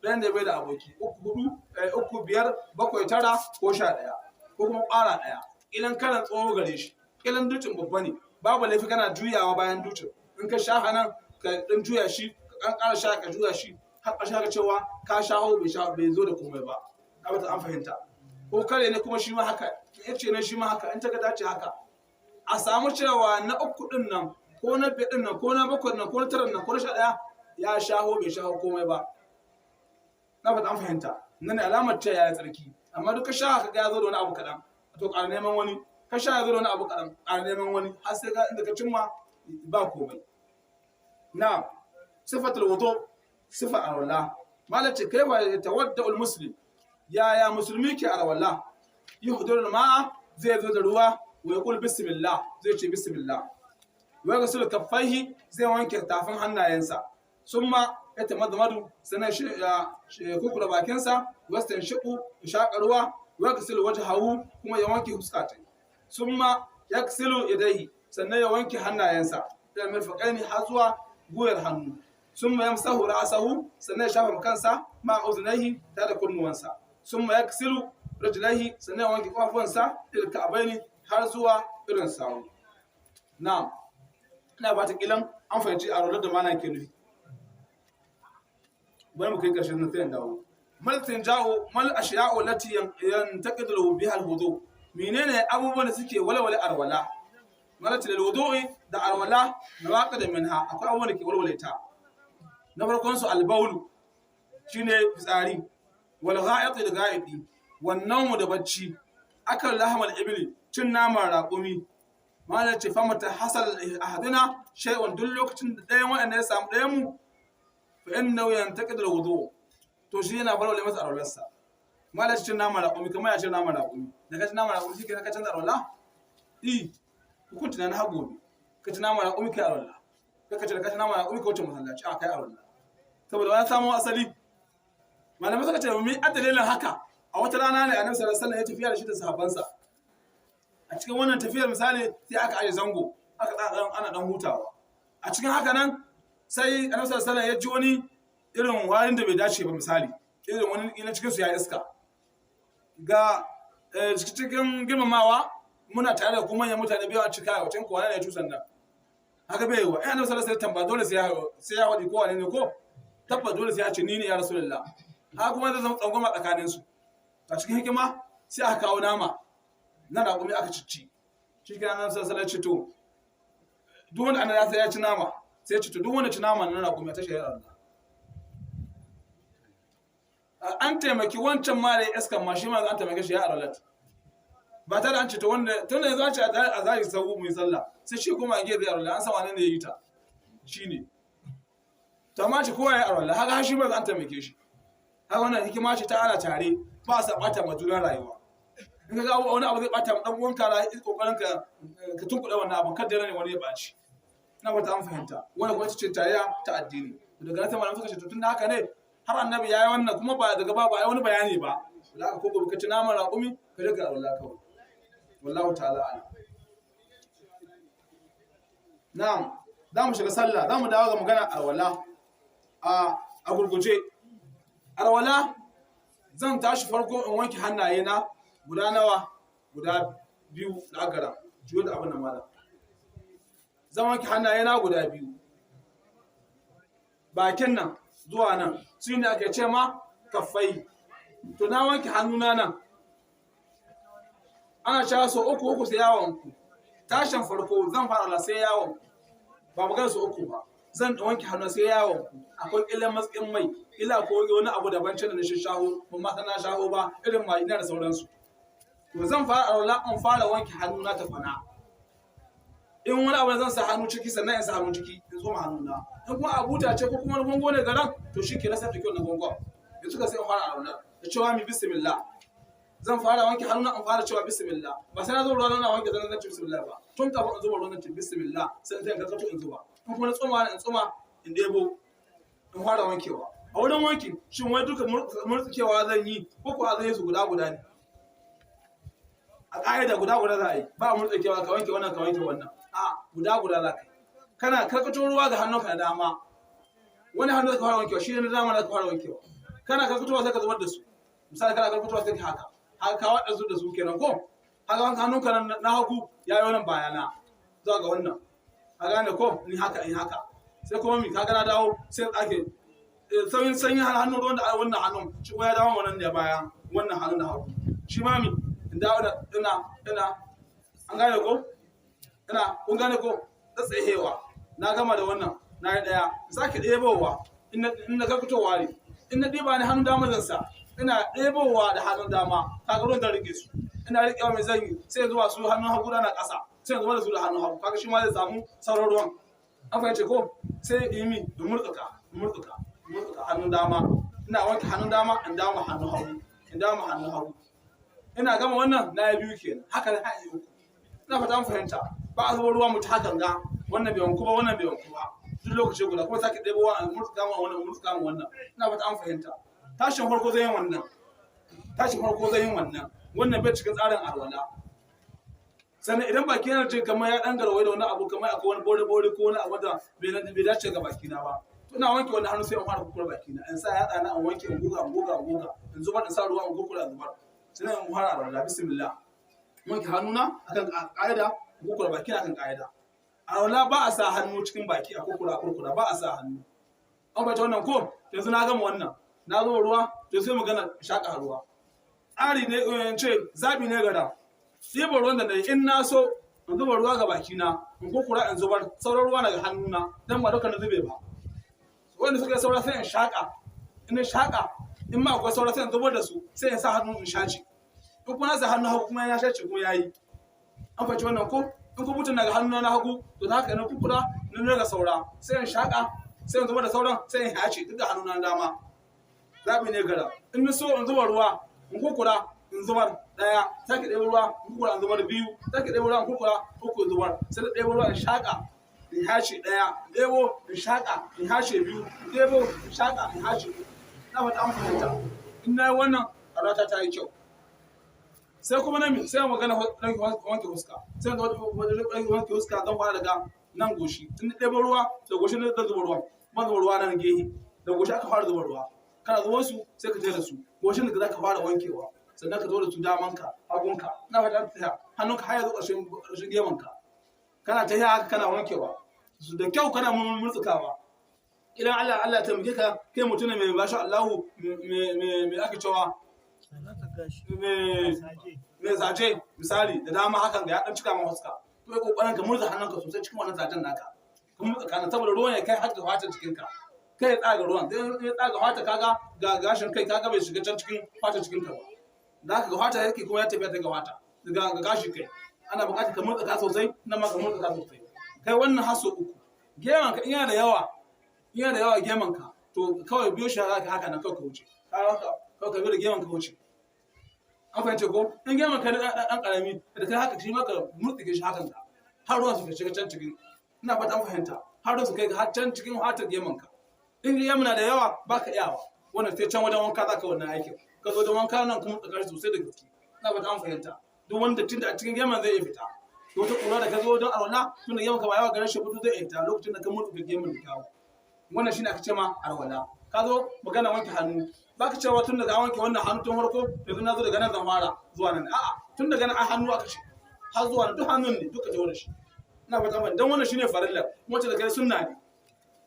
ɗayan da bai da aboki: uku, hudu, uku, biyar, bakwai, tara ko 11, ko kuma ƙwara ɗaya. Ilan karan tsoho gare shi, ilan ducin babba ne, babu laifi kana juyawa bayan ducin. In ka sha nan, ka ɗan juya shi, ka ɗan ƙara sha, ka juya shi har ƙarshe, haka cewa ka sha bai sha bai zo da komai ba. Na bata an fahimta. Ko kare ne kuma shi ma haka, in ce ne shi ma haka, in ta ga dace haka, a samu cewa na uku ɗin nan, ko na biyar ɗin nan, ko na bakwai nan, ko na tara nan, ko na 11, ya shaho bai shaho komai ba. Na fata an fahimta. Nan ne alamar ce ya yi tsarki. Amma duk ka sha haka ya zo da wani abu kaɗan, to ƙara neman wani. Ka sha ya zo da wani abu kaɗan, ƙara neman wani, har sai ka inda ka cimma ba komai. Na sifatul wudu, sifa arwala. Malace kaifa yatawadda al muslim, yaya musulmi ke arwala? Yuhdiru ma'a, zai zo da ruwa, wa yaqul bismillah, zai ce bismillah, wa yaghsilu kaffaihi, zai wanke tafin hannayensa, summa ya tamadmadu, sannan shi ya kukura bakinsa, wastanshiqu, ya shaƙa ruwa, wa yaghsilu wajhahu, kuma ya wanke fuska ta, summa yaghsilu yadayhi, sannan ya wanke hannayensa ila mirfaqaini, har zuwa guyar hannu, summa yamsahu ra'sahu, sannan ya shafa kansa, ma uzunaihi, tare da kunnuwansa, summa yaghsilu rijlaihi, sannan ya wanke kafafuwansa, ila ka'baini, har zuwa irin sawu. Na'am, ina ba ta kilan an fahimci a rolar da malam ke nufi. Bari mu kai ƙarshen na sai dawo. Mal tinja'u, mal ashiya'u lati yantaqidu biha al-wudu, menene abubuwan da suke walwale arwala? Malati lil wudu'i, da arwala, nawaqid minha, akwai abubuwan da ke walwale ta. Na farkon su al-bawlu, shine fitsari, wal gha'it, da ga'idi, wan nawmu, da bacci, akal lahmal ibli, cin naman raƙumi. Malam ce famata hasal ahadina shay'un, duk lokacin da ɗayan waɗanda ya samu ɗayan mu, fa innahu yantaqidu al-wudu, to shi yana walwale masa arwalarsa. Malam cin naman raƙumi, kamar ya cin naman raƙumi, da ka ci naman raƙumi shi ke ka canza arwala. I hukunci na har gobe, ka ci naman raƙumi kai arwala. Ka ce da ka ci naman raƙumi ka wuce masallaci, a kai arwala, saboda wani samun asali. Malamai suka ce mu a dalilin haka, a wata rana ne Annabi sallallahu alaihi wasallam ya tafiya da shi da sahabbansa. A cikin wannan tafiyar, misali, sai aka aje zango, aka tsaya ana dan hutawa. A cikin haka nan sai Annabi sallallahu alaihi wasallam ya ji wani irin warin da bai dace ba, misali. Irin wani ina cikin su ya iska ga cikin girmamawa, muna tare da kuma manyan mutane biyu a cika a wajen kowa ne ya cusan nan. Haka bai yiwa. Ina sallallahu alaihi wasallam dole sai ya wadi kowa ne ko tabbas dole sai ya ce ni ne ya Rasulullah. Haka kuma zai zama tsangwama tsakanin su. A cikin hikima sai aka kawo nama na raƙumi aka cicci. Shi kenan, nan sallallahu alaihi ce to duk wanda ana sai ya ci nama, sai ya ce to duk wanda ci nama na raƙumi ya tashi ya Allah. An taimaki wancan ma da iskan ma, shi ma an taimake shi ya aralat ba tare an ce to wanda tun da yanzu an ce a zari sahu mu yi sallah, sai shi kuma a gefe arwala, an san wane ne ya yi ta shine. To amma ce kowa ya arwala, haka shi ma an taimake shi. Haka wannan hikima ce ta ana tare, ba sa bata ma juna rayuwa. In ka ga wani abu zai bata ma dan uwanka rayuwa, kokarin ka tunkuɗe wannan abu, kada ne wani ya baci. Ina fata an fahimta. Wannan kuma ita ce tarayya ta addini. Daga nan sai malamai suka ce to tunda haka ne har Annabi ya yi wannan, kuma ba daga ba ba wani bayani ba, da aka ko gobe ka ci naman raƙumi, ka je ka Allah kawai. Wallahu ta'ala a'lam. Na'am, za mu shiga sallah, za mu dawo ga magana alwala a gurguje. Alwala, zan tashi farko in wanke hannaye na guda nawa? Guda biyu. Da agara juyo da abin nan malam. Zan wanke hannaye na guda biyu, bakin nan zuwa nan, su ne ake ce ma kaffai. To na wanke hannuna nan, ana cewa so uku uku sai yawon ku. Tashin farko zan fara la sai yawon, ba magana so uku ba. Zan wanke hannu sai yawon ku. Akwai ƙilan matsayin mai ila ko wani abu daban can da na shaho, ba ma na shaho ba, irin majina da sauransu. To zan fara alwala in fara wanke hannuna ta kwana. In wani abu zan sa hannu ciki, sannan in sa hannu ciki in tsoma hannuna. In kuma a buta ce ko kuma wani gongo ne garan, to shi ke na sai ɗauki wannan gongon. Yanzu ka sai in fara alwala da cewa mi? Bismillah. Zan fara wanke hannuna in fara cewa bismillah. Ba sai na zuba ruwa na wanke zan ce bismillah ba. Tun kafin in zuba ruwan zan ce bismillah, sai in karkato in zuba. In kuma na tsoma, in tsoma, in ɗebo, in fara wankewa. A wurin wanki, shin wai duka murtsukewa zan yi ko kuwa zan yi su guda guda ne? A ƙa'ida guda guda za a yi, ba a murtsukewa, ka wanke wannan, ka wanke wannan. A guda guda za ka yi. Kana karkato ruwa ga hannunka na dama, wani hannu ka fara wankewa, shi ne na dama za ka fara wankewa. Kana karkatowa sai ka zubar da su. Misali, kana karkatowa sai ka haka haka, ka waɗa su da su kenan ko haka. Wanka hannunka na hagu ya yi wannan bayana zuwa ga wannan, ka gane ko? Ni haka, in haka, sai kuma mi? Ka na dawo, sai ake sauyin sanyin hannun ruwan da wannan hannun shi kuma ya dawo wannan ne baya wannan hannun na hagu. Shi ma mi? In dawo da ina, an gane ko? Ina, kun gane ko? Tsatsayewa. Na gama da wannan, na yi ɗaya, sake ɗebowa. In na karkatowa ne, in na ɗiba ni hannun dama zan sa. Ina ɗebowa da hannun dama, kaga ruwan zan rike su. Ina riƙewa, mai zan yi? Sai zuwa su hannun hagu na ƙasa, sai zuwa da su da hannun hagu. Kaga shi ma zai samu sauran ruwan. An fahimce ko? Sai yi mi? In murtsuka, murtsuka, murtsuka hannun dama. Ina wanke hannun dama, in dama hannun hagu, in dama hannun hagu. Ina gama wannan, na yi biyu kenan. Haka na yi uku. Ina fata an fahimta. Ba a zuba ruwa mu ta hakan ga, wannan bai wanku ba, wannan bai wanku ba, duk lokaci guda kuma sake ɗebo wa murtsuka ma wannan, murtsuka ma wannan. Ina fata an fahimta. Tashin farko zai yi wannan, tashin farko zai yi wannan. Wannan bai cikin tsarin alwala. Sannan idan baki yana ce kamar ya dan garwaye da wani abu, kamar akwai wani bore bore ko wani abu da bai dace ga baki na ba, to ina wanke wannan hannu sai in fara kukura baki na, in sa yatsa na in wanke, in goga, in goga, in goga, in zubar, in sa ruwa in kurkura, in zubar. Sai in fara alwala, bismillah, wanke hannuna akan ƙa'ida, kurkura baki na akan ƙa'ida. Alwala ba a sa hannu cikin baki a kurkura, kurkura ba a sa hannu. An fahimta wannan ko? Yanzu na gama wannan, na zo ruwa, to sai magana shaƙa ruwa. Tsari ne, in ce zabi ne gada ɗiban ruwan da na yi. In na so in zuba ruwa ga bakina in kurkura in zubar, sauran ruwa daga hannuna, dan ba duka na zube ba. Wanda suka yi saura sai in shaƙa. In na shaƙa, in ma akwai saura sai in zubar da su, sai in sa hannu in shaci. In kuma na sa hannu hagu kuma ya shaci kuma yayi. An fahimci wannan ko? In kuma mutum daga hannu na hagu, to da haka na kurkura na rage saura, sai in shaƙa, sai in zubar da sauran, sai in hace duk da hannu na dama. Zaɓi ne gara. In na so in zuba ruwa in kurkura in zubar, ɗaya, sake ɗebo ruwa in kurkura in zubar, biyu, sake ɗebo ruwa in kurkura, uku, in zubar. Sai da ɗebo ruwa in shaƙa in hashe, ɗaya, ɗebo in shaƙa in hashe, biyu, ɗebo in shaƙa in hashe, uku. Na fata an fahimta. In na yi wannan, alwata ta yi kyau. Sai kuma na sai magana wanke huska. Sai wanke huska, zan fara daga nan goshi. In ɗebo ruwa da goshi na zan zuba ruwa, ban zuba ruwa nan gehe, da goshi aka fara zuba ruwa. Kana zuwan su sai ka je da su goshin da zaka fara wankewa, sannan ka zo da su damanka, hagunka, ina fata ta hannunka har ya zo ƙarshen ƙarshen gemanka. Kana ta haka kana wankewa su da kyau, kana murtsukawa. Idan Allah ya taimake ka, kai mutum ne mai basha Allahu, mai ake cewa, mai zaje misali da dama, hakan ga ya dan cika ma huska, to kai kokarin ka murza hannunka sosai cikin wannan zajen naka, ka murza kana saboda ruwan ya kai har ga fatan cikin ka, kai ya tsaga ruwan. Dan ya tsaga fata, kaga ga gashin kai, kaga bai shiga can cikin fatan cikin ka ba, da ka ga fata yake kuma ya tafi ta ga fata ga gashi kai. Ana buƙatar ka murza ka sosai nan ma, ka murza ka sosai kai wannan haso uku. Geman ka in yana da yawa, in yana da yawa geman ka, to kawai biyo shi haka haka nan kawai ka wuce. Ka haka kawai ka biyo da geman ka wuce. An fahimce ko? In geman ka dan karami da kai haka, shi ma ka murtsike shi hakan ka har ruwan su shiga can cikin. Ina fata an fahimta, har ruwan su kai har can cikin hatar geman ka. In geman na da yawa baka iyawa wannan, sai can wajen wanka zaka wannan aikin. Ka zo da wanka nan kuma tsakar sosai da gaske. Ina fata an fahimta, duk wanda tunda a cikin geman zai iya fita. Wata kura da ka zo don arwala, tun da geman ka ba yawa garin shi fito, zai iya fita lokacin da ka murtsuke geman da kyawu. Wannan shine aka ce ma arwala. Ka zo magana wanke hannu, baka cewa tun daga wanke wannan hannu tun farko, yanzu na zo daga nan zan fara zuwa nan. A'a, tun daga nan a hannu aka ce har zuwa nan, duk hannun ne duka ta shi. Ina fata ban dan wannan shine farilla, kuma ce da kai sunna ne.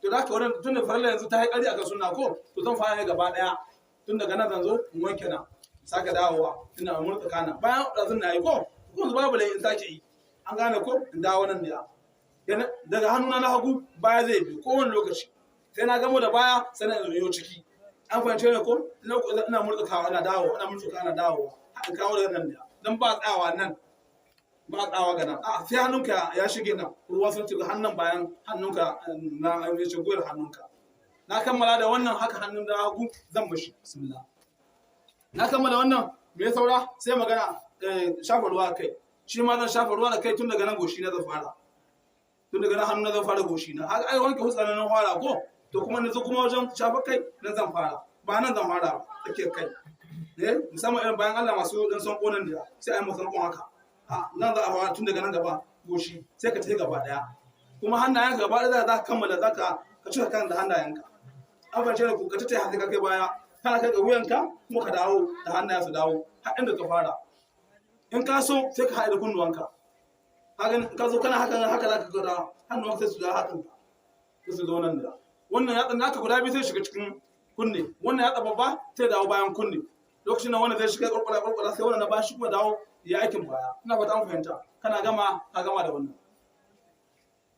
To da haka wannan tun da farilla yanzu ta yi ƙari akan sunna ko, to zan fara ne gaba daya tun daga nan, zan zo in wanke nan, sake dawowa ina murtsa kana bayan ɗazun na yi ko kuma babu lai in sake yi. An gane ko? In dawo nan ne daga hannuna na hagu, baya zai bi kowane lokaci, sai na gamo da baya sannan in yo ciki. An fahimce ne ko? Ina murtsukawa ina dawo, ina murtsukawa ina dawo, in kawo daga nan ne. Dan ba tsayawa nan, ba tsayawa ga nan, a sai hannunka ya shige nan, ruwa sun shiga hannun bayan hannunka na ya shigo da hannunka. Na kammala da wannan haka, hannun da hagu zan bashi. Bismillah, na kammala wannan. Me ya saura? Sai magana shafa ruwa kai. Shi ma zan shafa ruwa da kai tun daga nan goshi na zan fara, tun daga nan hannu na zan fara goshi na haka. Ai wanke huska nan fara ko? To kuma na zo kuma wajen shafa kai nan zan fara, ba nan zan fara ba, tsakiyar kai ne. Musamman irin bayan Allah masu dan son konan da sai ai musan kon haka, a nan za a fara tun daga nan gaba goshi, sai ka tafi gaba daya. Kuma hannayenka gaba daya za ka kammala, za ka cika kan da hannayenka. An fahimce da ku? Ka tattaya har ka kai baya, kana kai ga wuyanka, kuma ka dawo da hannayen su dawo har inda ka fara. In ka so sai ka haɗe da kunnuwanka. Ka zo kana haka haka, za ka ga hannuwanka sai su dawo hakan ka, sai su zo nan da wannan yatsan naka guda biyu sai shiga cikin kunne, wannan yatsa babba sai dawo bayan kunne. Lokacin da wannan zai shiga kwarkwara kwarkwara, sai wannan na bashi kuma dawo ya aikin baya. Ina fata an fahimta. Kana gama, ka gama da wannan.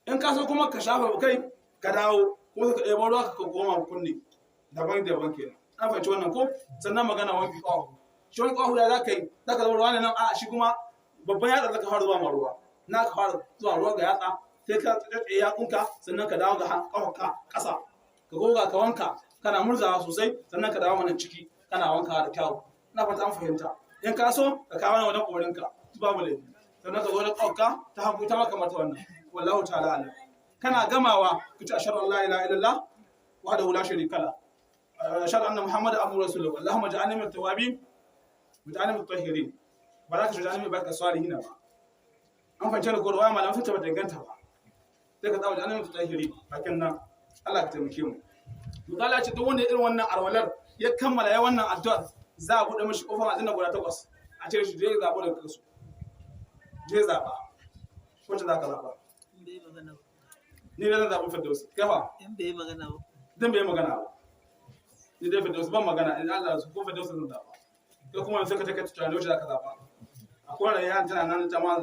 In ka so kuma ka shafa kai, ka dawo kuma ka ɗebo ruwa ka koma kunne daban daban kenan. An fahimci wannan ko? Sannan magana wanki ƙafafu. Shi wanki ƙafafu ya za ka yi? Za ka zama ruwa ne nan? A shi kuma babban yatsa za ka fara zuwa ma ruwa na, ka fara zuwa ruwa ga yatsa, sai ka tsaye yatsunka, sannan ka dawo ga ƙafarka ƙasa, ka goga ka wanka kana murzawa sosai, sannan ka dawo mana ciki kana wanka da kyau. Ina fata an fahimta. In ka so ka kawo wajen ƙorinka, babu laifi. Sannan ka zo da ƙafarka ta hagu, ta maka mata wannan. Wallahu ta'ala alam. Kana gamawa ka ce ashhadu an la ilaha illallah wahdahu la sharika la, ashhadu anna muhammadan abduhu wa rasuluhu, allahumma ij'alni min at-tawwabin wa ij'alni min at-tahirin. Ba za ka ij'alni min barka salihin ba. An fahimce da ko? Ruwaya malaman sun ce ba danganta ba. Sai ka tsaya ij'alni min at-tahirin bakin nan. Allah ka taimake mu. Misali ce duk wanda ya irin wannan arwalar ya kammala ya wannan addu'a, za a buɗe mishi kofar aljanna guda takwas, a ce shi je zaɓo daga kasu, je zaɓa wacce za ka zaɓa. Ni da zan zaɓi Firdausi. Kai fa? In bai magana ba. Dan bai magana ba. Ni dai Firdausi ban magana in Allah su ko Firdausi zan zaɓa. Kai kuma sai ka take tunani wacce za ka zaɓa. Akwai wani yan tana nan jama'a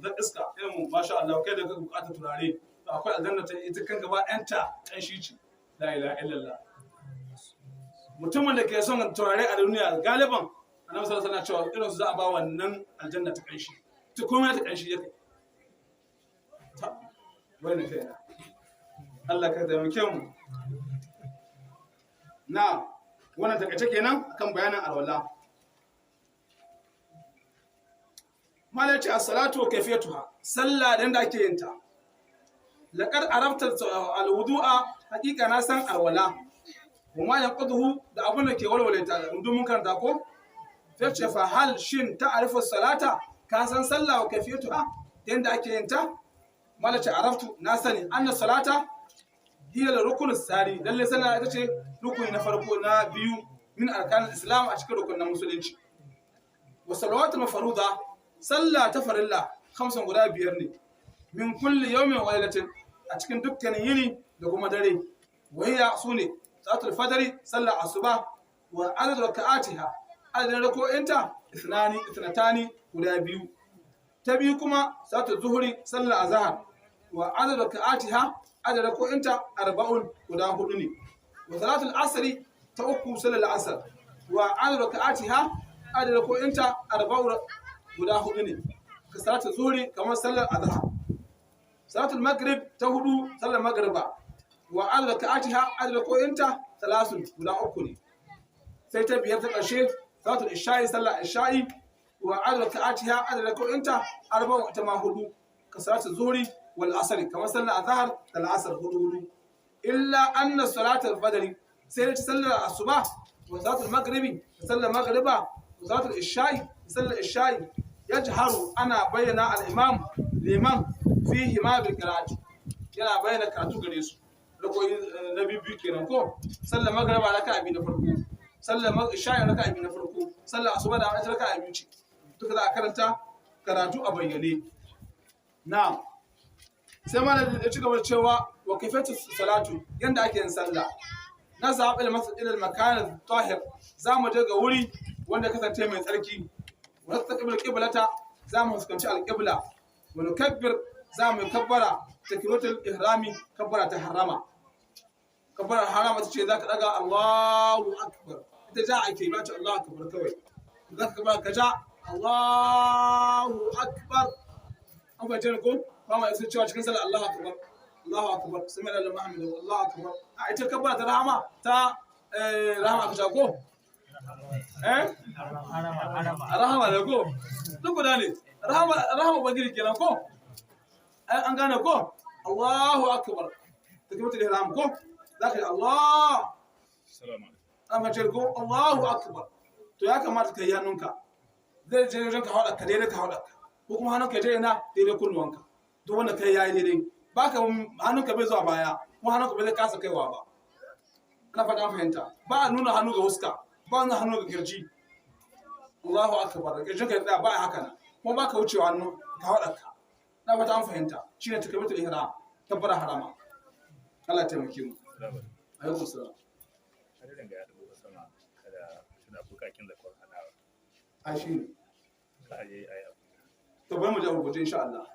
zan iska irin mu, masha Allah, kai da ka buƙatar turare, to akwai aljanna ta ita kan gaba ɗanta ƙanshi ce. La ilaha illallah. Mutumin da ke son turare a duniya, galiban Annabi sallallahu alaihi wasallam cewa irin su za a ba wannan aljanna ta ƙanshi, ta komai ta ƙanshi ya kai ta wani kai. Allah ka taimake mu. Na wannan takaice kenan akan bayanin alwala. Malai ce as-salatu wa kayfiyatuha, sallah da yanda ake yin ta. Laqad arafta al-wudu'a, haqiqa na san alwala, wa ma yanquduhu, da abun da ke walwale ta, duk mun karanta ko? Sai ce fa hal, shin ta'rifu salata, ka san sallah, wa kayfiyatuha, da yanda ake yin ta? Malai ce araftu, na sani, anna salata Hiya rukun sari, lalle sallah ita ce rukuni na farko na biyu min arkanul islam, a cikin rukunin musulunci. Wa salawatul mafruda, sallah ta farilla, 5 guda 5 ne, min kulli yawmin wa lailatin, a cikin dukkanin yini da kuma dare. Wa hiya, sune, salatul fajri, sallah asuba, wa adad raka'atiha, adadin rako'inta, ithnani, ithnatani, guda 2. Ta biyu kuma salatul zuhri, sallah azhar, wa adad raka'atiha, adadin rako'inta, 4, guda 4 ne. Wa salatul asri, ta uku sallar asar, wa adad raka'atiha, adadin rako'inta, 4, guda 4 ne, ka salatul zuhri, kamar sallar azhar. Salatul maghrib, ta hudu sallar maghriba, wa adad raka'atiha, adadin rako'inta, 3, guda 3 ne. Sai ta biyar ta ƙarshe, salatul isha'i, sallar isha'i, wa adad raka'atiha, adadin rako'inta, 4, ta ma 4, ka salatul zuhri wal asr, kamar sallar azhar da al'asr, 4 4. Illa anna salatul fajr, sai ta sallar asuba, wa salatul maghribi, sallar maghriba, wa salatul isha'i, sallar isha'i, yajharu, ana bayyana, al-imam, liman, fihi ma bil qira'ati, yana bayyana karatu gare su. Rakoyi na biyu kenan ko? Sallar maghriba raka'a biyu na farko, sallar isha'i raka'a biyu na farko, sallar asuba da raka'a biyu ce, duka za a karanta karatu a bayyane. Na'am, sai mana ya ci gaba cewa wa kaifatu salatu, yanda ake yin sallah. Na zaɓi masjid ila makan tahir, za mu je ga wuri wanda kasance mai tsarki. Wa nastaqbil qiblata, za mu fuskanci alqibla. Wa nukabbir, za mu kabbara, takbiratul ihrami, kabbara ta harama. Kabbara harama ta ce za ka daga Allahu akbar, ita ja ake ba ta Allahu akbar kawai, za ka kabbara ka ja Allahu akbar. An fahimce ko? Ba ma isa cewa cikin sallar Allahu akbar, Allahu akbar, sami Allahu Muhammad, Allahu akbar. A ita kabbara ta rahama, ta rahama ka ko eh rahama ne ko? Duk guda ne, rahama, rahama ubangiji kenan ko? An gane ko? Allahu akbar, takbiratul ihram ko? Zaka yi Allah. An fahimce ko? Allahu akbar. To ya kamata ka yi hannunka zai je wajen ka haɗa ka daidai, ka haɗa ka ko kuma hannunka je ina daidai kunnuwanka. Duk wanda kai yayi daidai. Baka hannunka bai zuwa baya, kuma hannunka bai zai kasa kaiwa ba. Ina fata fahimta. Ba a nuna hannu ga huska, ba a nuna hannu ga kirji. Allahu akbar, kirjin ka ya tsaya, ba a haka nan, kuma ba ka wucewa hannu ka haɗa ka. Ina fata an fahimta. Shine takbiratul ihram, kabbara harama. Allah ya taimake mu. Alaikum salam. Hadarin ga ya dubo sama, kada suna bukakin da kwan hanawa. A shi ne. Ka aje ayi abu. To, bari mu je gurguje insha Allah.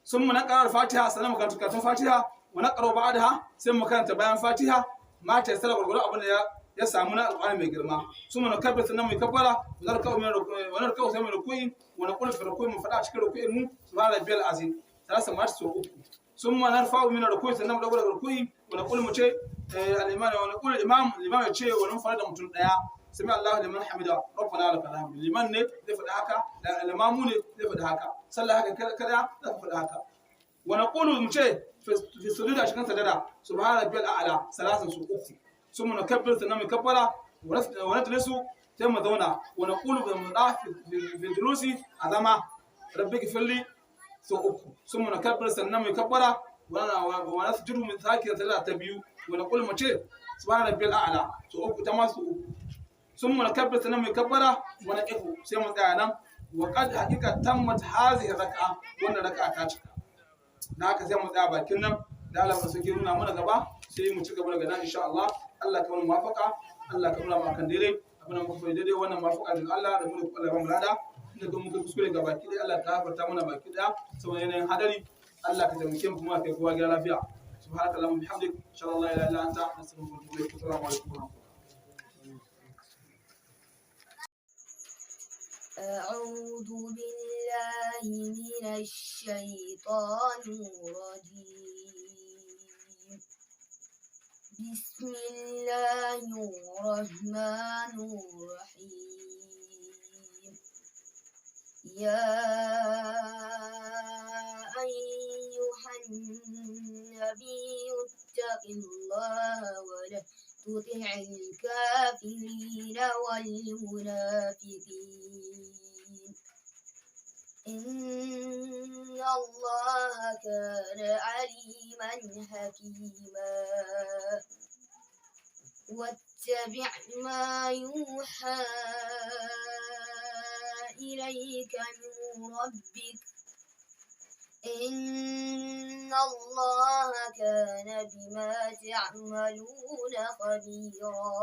Sun mu naqra Fatiha, sannan mu karanta karatun Fatiha, wa naqra ba'daha, sai mu karanta bayan Fatiha ma ta yasara, gurgurdu abin da ya samu na Alqur'ani mai girma. Sun mu nakabbir, sannan mu kabbara, wa narka'u min ruku'i, wa narka'u, sai mu ruku'i, wa naqulu fi ruku'i, mu fada cikin ruku'in mu, subhana rabbiyal azim salasa ma, sau uku. Sun ma narfa'u min ruku'i, sannan mu dago daga ruku'i, wa naqulu, mu ce al-imam, wa naqulu al-imam, al-imam ya ce, wa nan da mutum daya, sami Allahu liman hamida, rabbana lakal hamd. Liman ne zai faɗi haka, da limamu ne zai faɗi haka. Sallah haka kada za ka faɗi haka. Wa naqulu, mu ce, fi sujuda, cikin sajada, subhana rabbiyal a'la salasan, su uku. Summa nukabbir, sannan mu kabbara, wa najlisu, sai mu zauna, wa naqulu, bi mu da fi julusi, a zama, rabbi gfirli, so uku. Summa nukabbir, sannan mu kabbara, wa nasjudu, min sake sajada ta biyu, wa naqulu, mu ce, subhana rabbiyal a'la, so uku, ta ma su uku. Sun mu kabbara, sannan mu kabbara, wa naqifu, sai mu tsaya nan. Wa qad, haqiqa, tammat hazihi raka'a, wannan raka'a ta cika. Da haka sai mu tsaya bakin nan, da Allah suke nuna mana gaba, sai mu ci gaba daga nan insha Allah. Allah ka mana muwafaka, Allah ka nuna mu akan daidai. Abin da muka daidai, wannan muwafaka daga Allah da mu da Allah ba mu lada. Inda don muka kuskure ga baki ɗaya, Allah ka gafarta mana baki ɗaya saboda yanayin hadari. Allah ka taimake mu kuma kai kowa gida lafiya. Subhanaka allahumma bihamdik, insha Allah la ilaha illa anta, nastaghfiruka wa natubu ilaik. Assalamu alaikum wa rahmatullahi. أعوذ بالله من الشيطان الرجيم. بسم الله الرحمن الرحيم. يا أيها النبي اتق الله ولا تطع الكافرين والمنافقين. إن الله كان عليما حكيما. واتبع ما يوحى إليك من ربك إن الله كان بما تعملون خبيرا.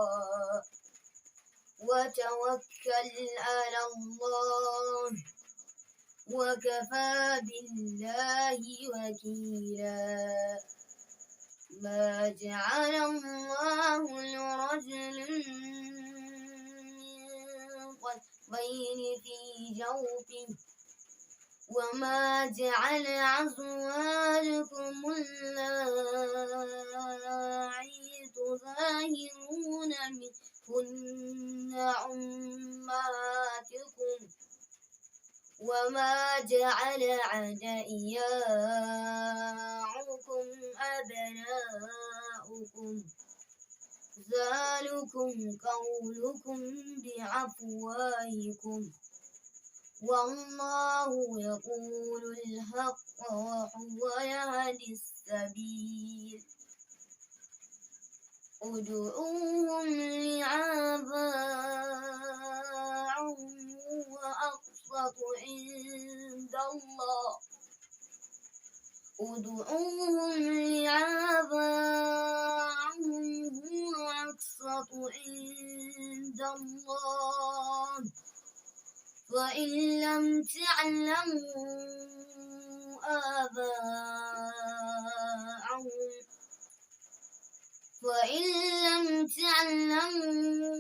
وتوكل على الله وكفى بالله وكيلا. ما جعل الله لرجل من قلبين في جوفه وما جعل أزواجكم اللائي تظاهرون منهن أمهاتكم وما جعل أدعياءكم أبناؤكم ذلكم قولكم بأفواهكم والله يقول الحق وهو يهدي السبيل. ادعوهم لآبائهم هو أقسط عند الله. ادعوهم لآبائهم هو أقسط عند الله. فإن لم تعلموا آباءهم فإن لم تعلموا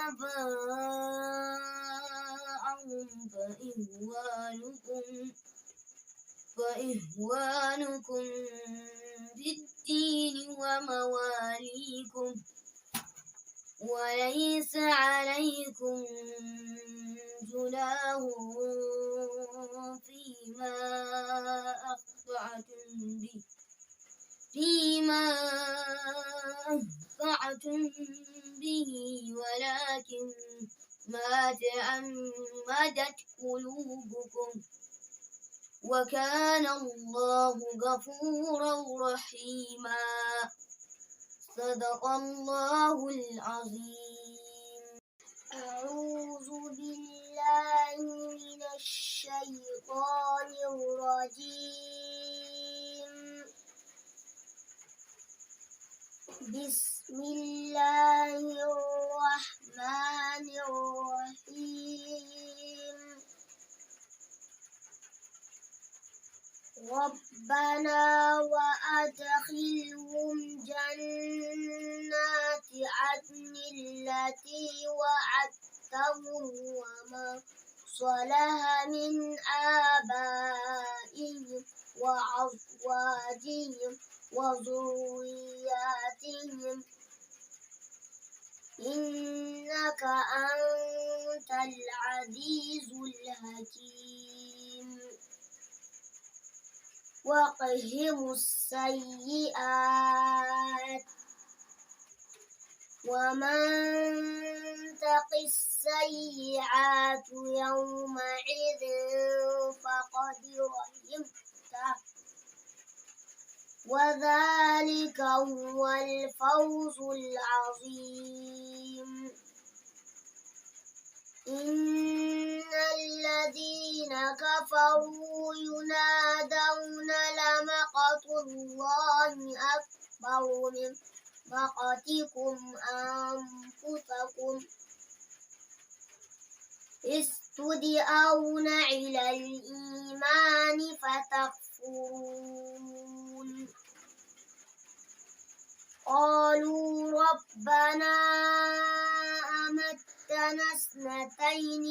آباءهم فإخوانكم في الدين ومواليكم وليس عليكم جناح فيما أخطأتم به فيما أخطأتم به ولكن ما تعمدت قلوبكم وكان الله غفورا رحيما. صدق الله العظيم. أعوذ بالله من الشيطان الرجيم. بسم الله الرحمن الرحيم. ربنا وأدخلهم جنات عدن التي وعدتهم وما صلح من آبائهم وأزواجهم وذرياتهم إنك أنت العزيز الحكيم. وقهم السيئات ومن تق السيئات يومئذ فقد رحمته وذلك هو الفوز العظيم. إن الذين كفروا ينادون لمقت الله أكبر من مقتكم أنفسكم إذ تدعون إلى الإيمان فتكفرون. قالوا ربنا أمتنا اثنتين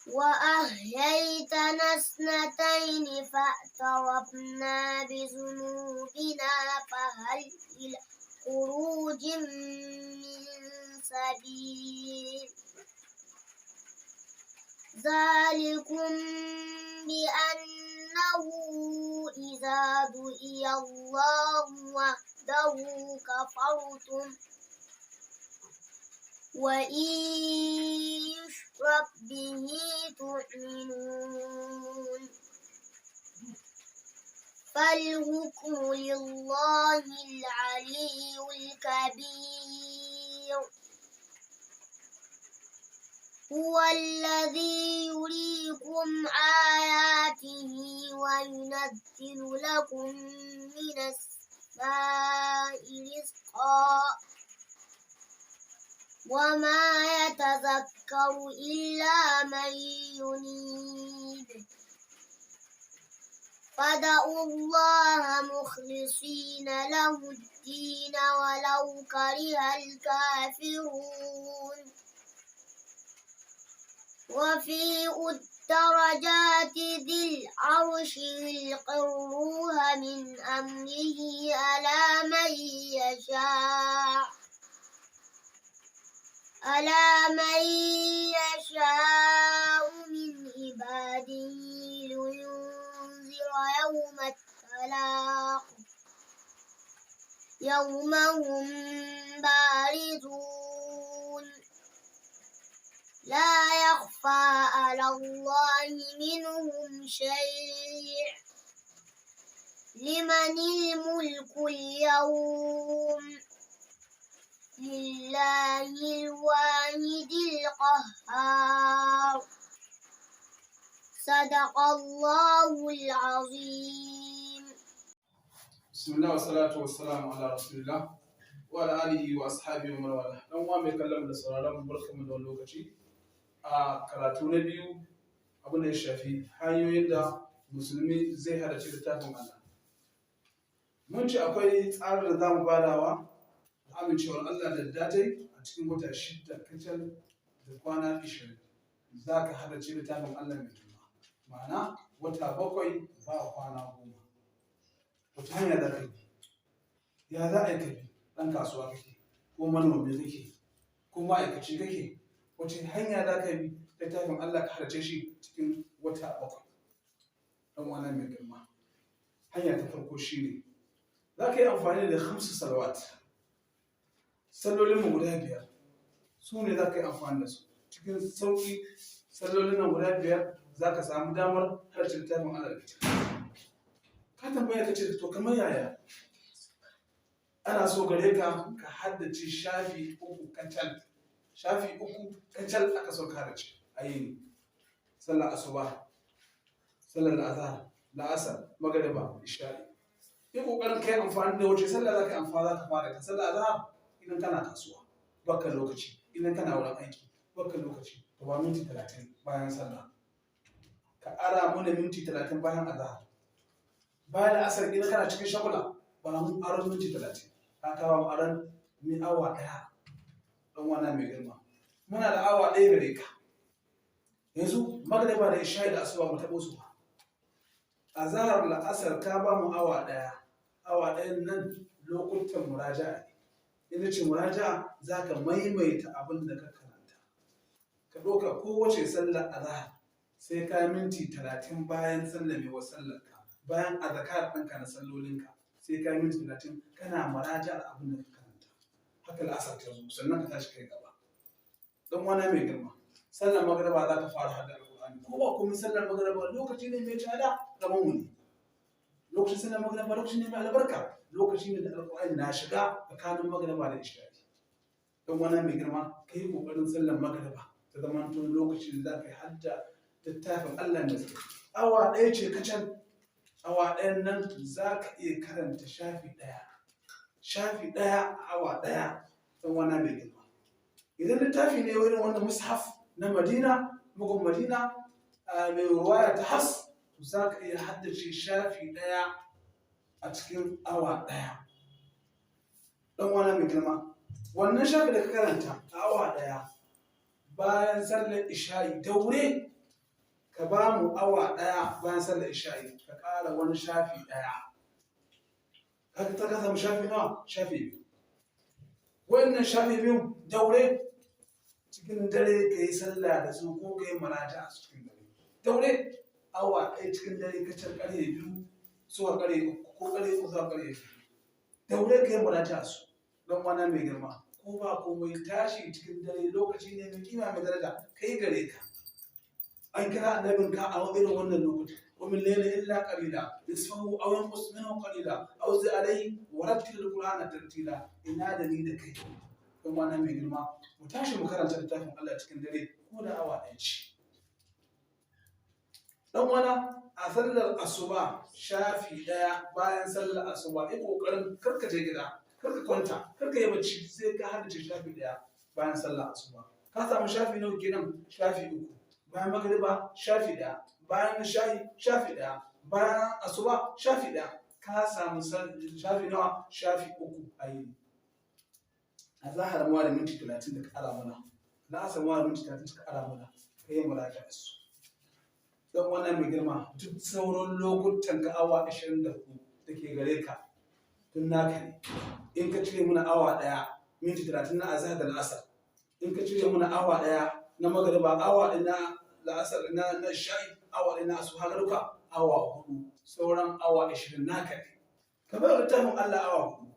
وأحييتنا اثنتين فاعترفنا بذنوبنا فهل إلى خروج من سبيل. ذلكم بأنه إذا دعي الله وحده كفرتم وإن يشرك به تؤمنون. فالحكم لله العلي الكبير. هو الذي يريكم آياته وينزل لكم من السماء رزقا وما يتذكر إلا من ينيب. فدعوا الله مخلصين له الدين ولو كره الكافرون. رفيع الدرجات ذي العرش يلقي الروح من أمره على من يشاء من عباده لينذر يوم التلاق يوم هم بارزون لا يخفى على الله منهم شيء. لمن الملك اليوم؟ لله الواحد القهار. صدق الله العظيم. بسم الله والصلاة والسلام على رسول الله وعلى آله وأصحابه ومن والاه. Dan uwa mai kallon da sauraron mu, barkamu da wani lokaci. A karatu na biyu, abin da ya shafi hanyoyin da musulmi zai haddace littafin Allah. Mun ce akwai tsarin da zamu badawa, amincewar Allah da datai, a cikin wata 6 kacal da kwana 20 za ka haddace littafin Allah mai girma. Ma'ana wata 7 ba kwana 10. Wata hanya za ka bi? Ya za a yi ka bi? Ɗan kasuwa kake, ko manomi kake, ko ma'aikaci kake, wace hanya za ka bi littafin Allah ka haddace shi cikin wata 7? Ɗan uwana mai girma, hanya ta farko shine za ka yi amfani da hamsu salawat, sallolinmu guda 5, su ne za ka yi amfani da su cikin sauƙi. Sallolin nan guda 5 za ka samu damar haddace littafin Allah da ciki. Ka tambaya ka ce, to kamar yaya? Ana so gare ka ka haddace shafi 3 kacal. Shafi 3 kacal aka so ka haddace a yini. Sallar asuba, sallar azhar, la'asar, magariba, isha'i. Yi kokarin kai amfani da wace sallah za ka yi amfani, za ka fara ta sallar azhar. Idan kana kasuwa baka lokaci, idan kana wurin aiki baka lokaci, to ba minti 30 bayan sallah, ka ara mana minti 30 bayan azhar. Bayan asar, idan kana cikin shagula, ba mu aron minti 30. Ka kawo aron mi awa 1. Dan wana mai girma, muna da awa 1 gare ka. Yanzu magriba da isha'i da asuba mu taɓo su ba. Azhar, la'asar, ka ba mu awa 1. Awa 1n nan lokutan muraja'a ne. Ina ce muraja'a, za ka maimaita abin da ka karanta. Ka ɗauka kowace sallar azhar sai ka minti 30 bayan sallamewar sallarka, bayan azkar ɗinka na sallolinka, sai ka minti 30 kana muraja'ar abin da ka karanta. Haka la'asar ta zo, sannan ka tashi kai gaba. Dan wana mai girma, sallar magriba za ka fara hada alƙur'ani. Ko ba komai, sallar magriba lokaci ne mai tsada ga mumuni. Lokacin sallar magriba lokaci ne mai albarka, lokaci ne da alƙur'ani na shiga tsakanin magriba da isha'i. Dan wana mai girma, ka yi ƙoƙarin sallar magriba ta zama tun lokacin da za ka yi hadda littafin Allah mai tsarki. Awa 1 ce kacal. Awa 1n nan za ka iya karanta shafi 1, shafi 1 a awa 1. Dan wana mai girma, idan littafi ne irin wannan mushaf na Madina, bugun Madina, mai ruwaya ta Hafs, to za ka iya haddace shafi 1 a cikin awa 1. Dan wana mai girma, wannan shafi da ka karanta a awa 1, bayan sallar isha'i daure ka ba mu awa 1 bayan sallar isha'i, ka ƙara wani shafi 1. Ka ta ka samu shafi nawa? Shafi 2. Wannan shafi 2, daure cikin dare ka yi sallah da su, ko ka yi muraja a cikin dare. Daure awa 1 cikin dare kacal, ƙarfe 2 zuwa ƙarfe 3, ko ƙarfe 3 zuwa ƙarfe 2, daure ka yi muraja su. Don wannan mai girma, Ko ba komai, tashi cikin dare lokaci ne mai kima, mai daraja kai gare ka. An kira annabin ka a irin wannan lokaci: "Qum al-layla illa qalila, nisfahu aw inqus minhu qalila, aw zid alayhi wa rattil al-qur'ana tartila." Ina da ni da kai, dan wannan mai girma, mu tashi mu karanta littafin Allah cikin dare, ko da awa ɗaya ce. Dan wana, a sallar asuba shafi ɗaya. Bayan sallar asuba, yi kokarin karka je gida, karka kwanta, karka yi bacci sai ka haddace shafi ɗaya. Bayan sallar asuba ka samu shafi nawa kenan? Shafi 3. Bayan magariba shafi ɗaya, bayan shayi shafi ɗaya, bayan asuba shafi ɗaya. Ka samu shafi nawa? Shafi 3 a yini. A zahar ma da minti 30 da ka mana, na asar ma da minti 30 da ka mana, ka yi muraja su. Don wannan mai girma, duk sauran lokutan ka, awa 24 da ke gare ka, tun naka ne. In ka cire muna awa 1 minti 30 na azahar da la'asar, in ka cire muna awa 1 na magariba, awa 1 na la'asar, na sha'i, awa 1 na asuba, haka duka awa 4. Sauran awa 20 naka ne. Ka bar littafin Allah awa 4.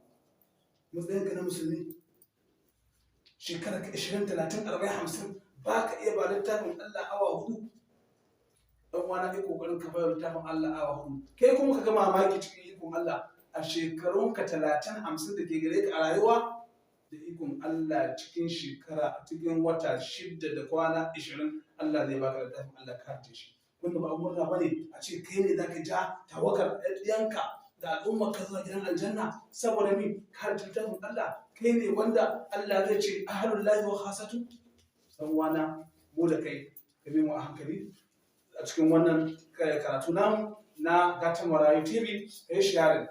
Matsayinka na musulmi, shekara ka 20, 30, 40, 50, ba ka iya ba littafin Allah awa 4. Dan wani, yi kokarin ka bayar littafin Allah awa 4. Kai kuma ka ga mamaki cikin ikon Allah, a shekarun ka 30, 50 da ke gare ka a rayuwa, da ikon Allah cikin shekara, cikin wata 6 da kwana 20, Allah zai baka littafin Allah ka harce shi. Wanda ba murna bane a ce kai ne zaka ja tawakar ɗiyanka da al'ummar ka zuwa gidan aljanna saboda mi ka harce littafin Allah? Kai ne wanda Allah zai ce "ahalullahi wa khasatu". Dan wana, mu da kai, ka bi mu a hankali a cikin wannan karatu namu na Gatan Marayu TV. Ka yi sharing,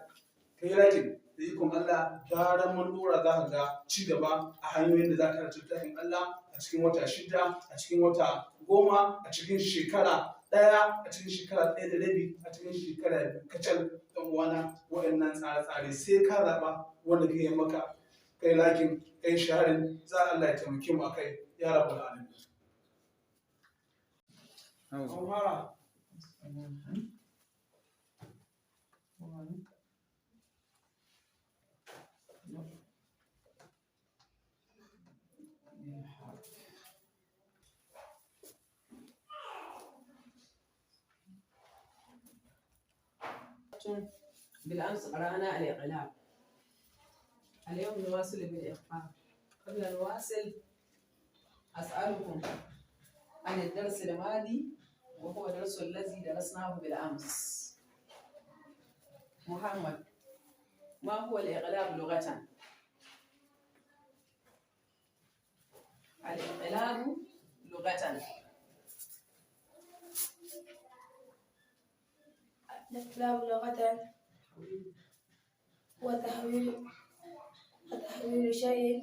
ka yi liking. Da ikon Allah, zaran mun dora, za ka ga ci gaba a hanyoyin da za ka karanta littafin Allah a cikin wata 6, a cikin wata 10, a cikin shekara 1, a cikin shekara 1.5, a cikin shekara 2 kacal. Dan uwana, waɗannan tsare-tsare sai ka zaɓa wanda ka yi maka, kai liking, kai sharing. Za Allah ya taimake mu akai, ya rabbal alamin. An fara. One. No. You have بالأمس قرأنا الإقلاب، اليوم نواصل بالإخفاء. قبل نواصل، أسألكم عن الدرس الماضي، وهو الدرس الذي درسناه بالأمس. محمد، ما هو الإقلاب لغة؟ الإقلاب لغة. الإقلاب لغة هو تحويل شيء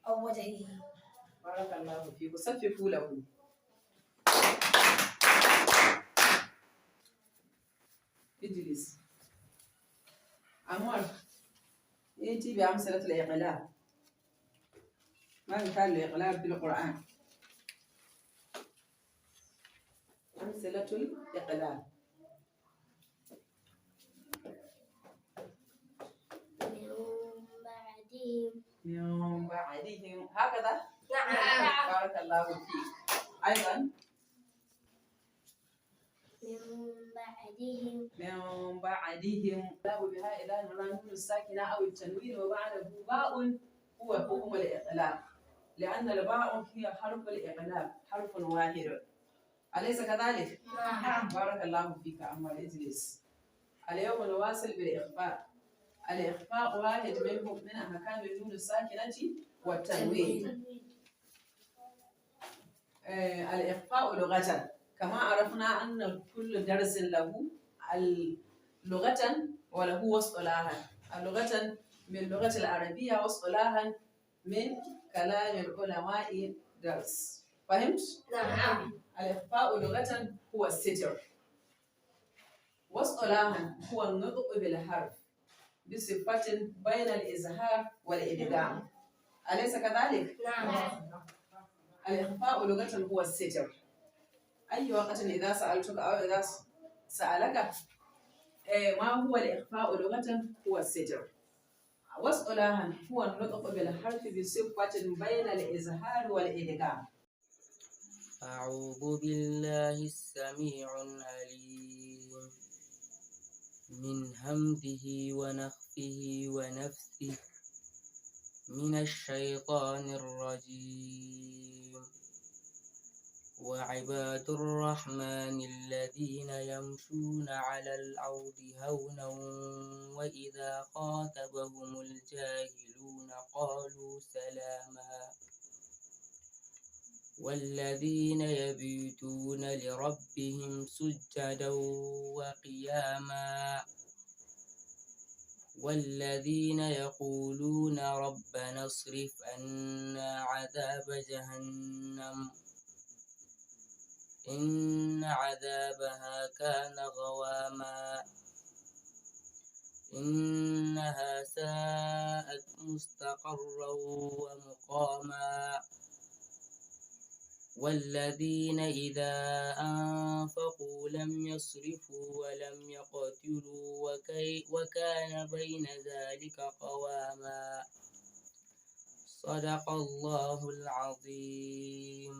أو وجهه. بارك الله فيك، صفقوا له. اجلس. عمر، ائتي بأمثلة الإقلاب. ما مثال الإقلاب في القرآن؟ أمثلة الإقلاب. من بعدهم. من بعدهم، هكذا. نعم. بارك الله فيك. أيضا. من بعدهم. من بعدهم. لا بها إذا نرى النون الساكنة أو التنوين وبعده باء هو حكم الإقلاب، لأن الباء هي حرف الإقلاب، حرف واحد، أليس كذلك؟ نعم. بارك الله فيك عمر، اجلس. اليوم نواصل بالإخفاء. الإخفاء واحد منهم من أحكام النون الساكنة والتنوين. الإخفاء لغة، كما عرفنا أن كل درس له لغة وله اصطلاحا. اللغة من لغة العربية، واصطلاحا من كلام العلماء درس. فهمت؟ نعم. الإخفاء لغة هو الستر، واصطلاحا هو النطق بالحرف بصفة بين الإظهار والإدغام، أليس كذلك؟ نعم. الإخفاء لغة هو الستر. أي وقت إذا سألتك أو إذا سألك ما هو الإخفاء لغة؟ هو الستر. واصطلاحا هو النطق بالحرف بصفة بين الإظهار والإدغام. أعوذ بالله السميع العليم من همزه ونفخه ونفثه من الشيطان الرجيم. وعباد الرحمن الذين يمشون على الأرض هونا وإذا خاطبهم الجاهلون قالوا سلاما. والذين يبيتون لربهم سجدا وقياما. والذين يقولون ربنا اصرف عنا عذاب جهنم إن عذابها كان غراما إنها ساءت مستقرا ومقاما. والذين إذا أنفقوا لم يسرفوا ولم يقتروا وكان بين ذلك قواما. صدق الله العظيم.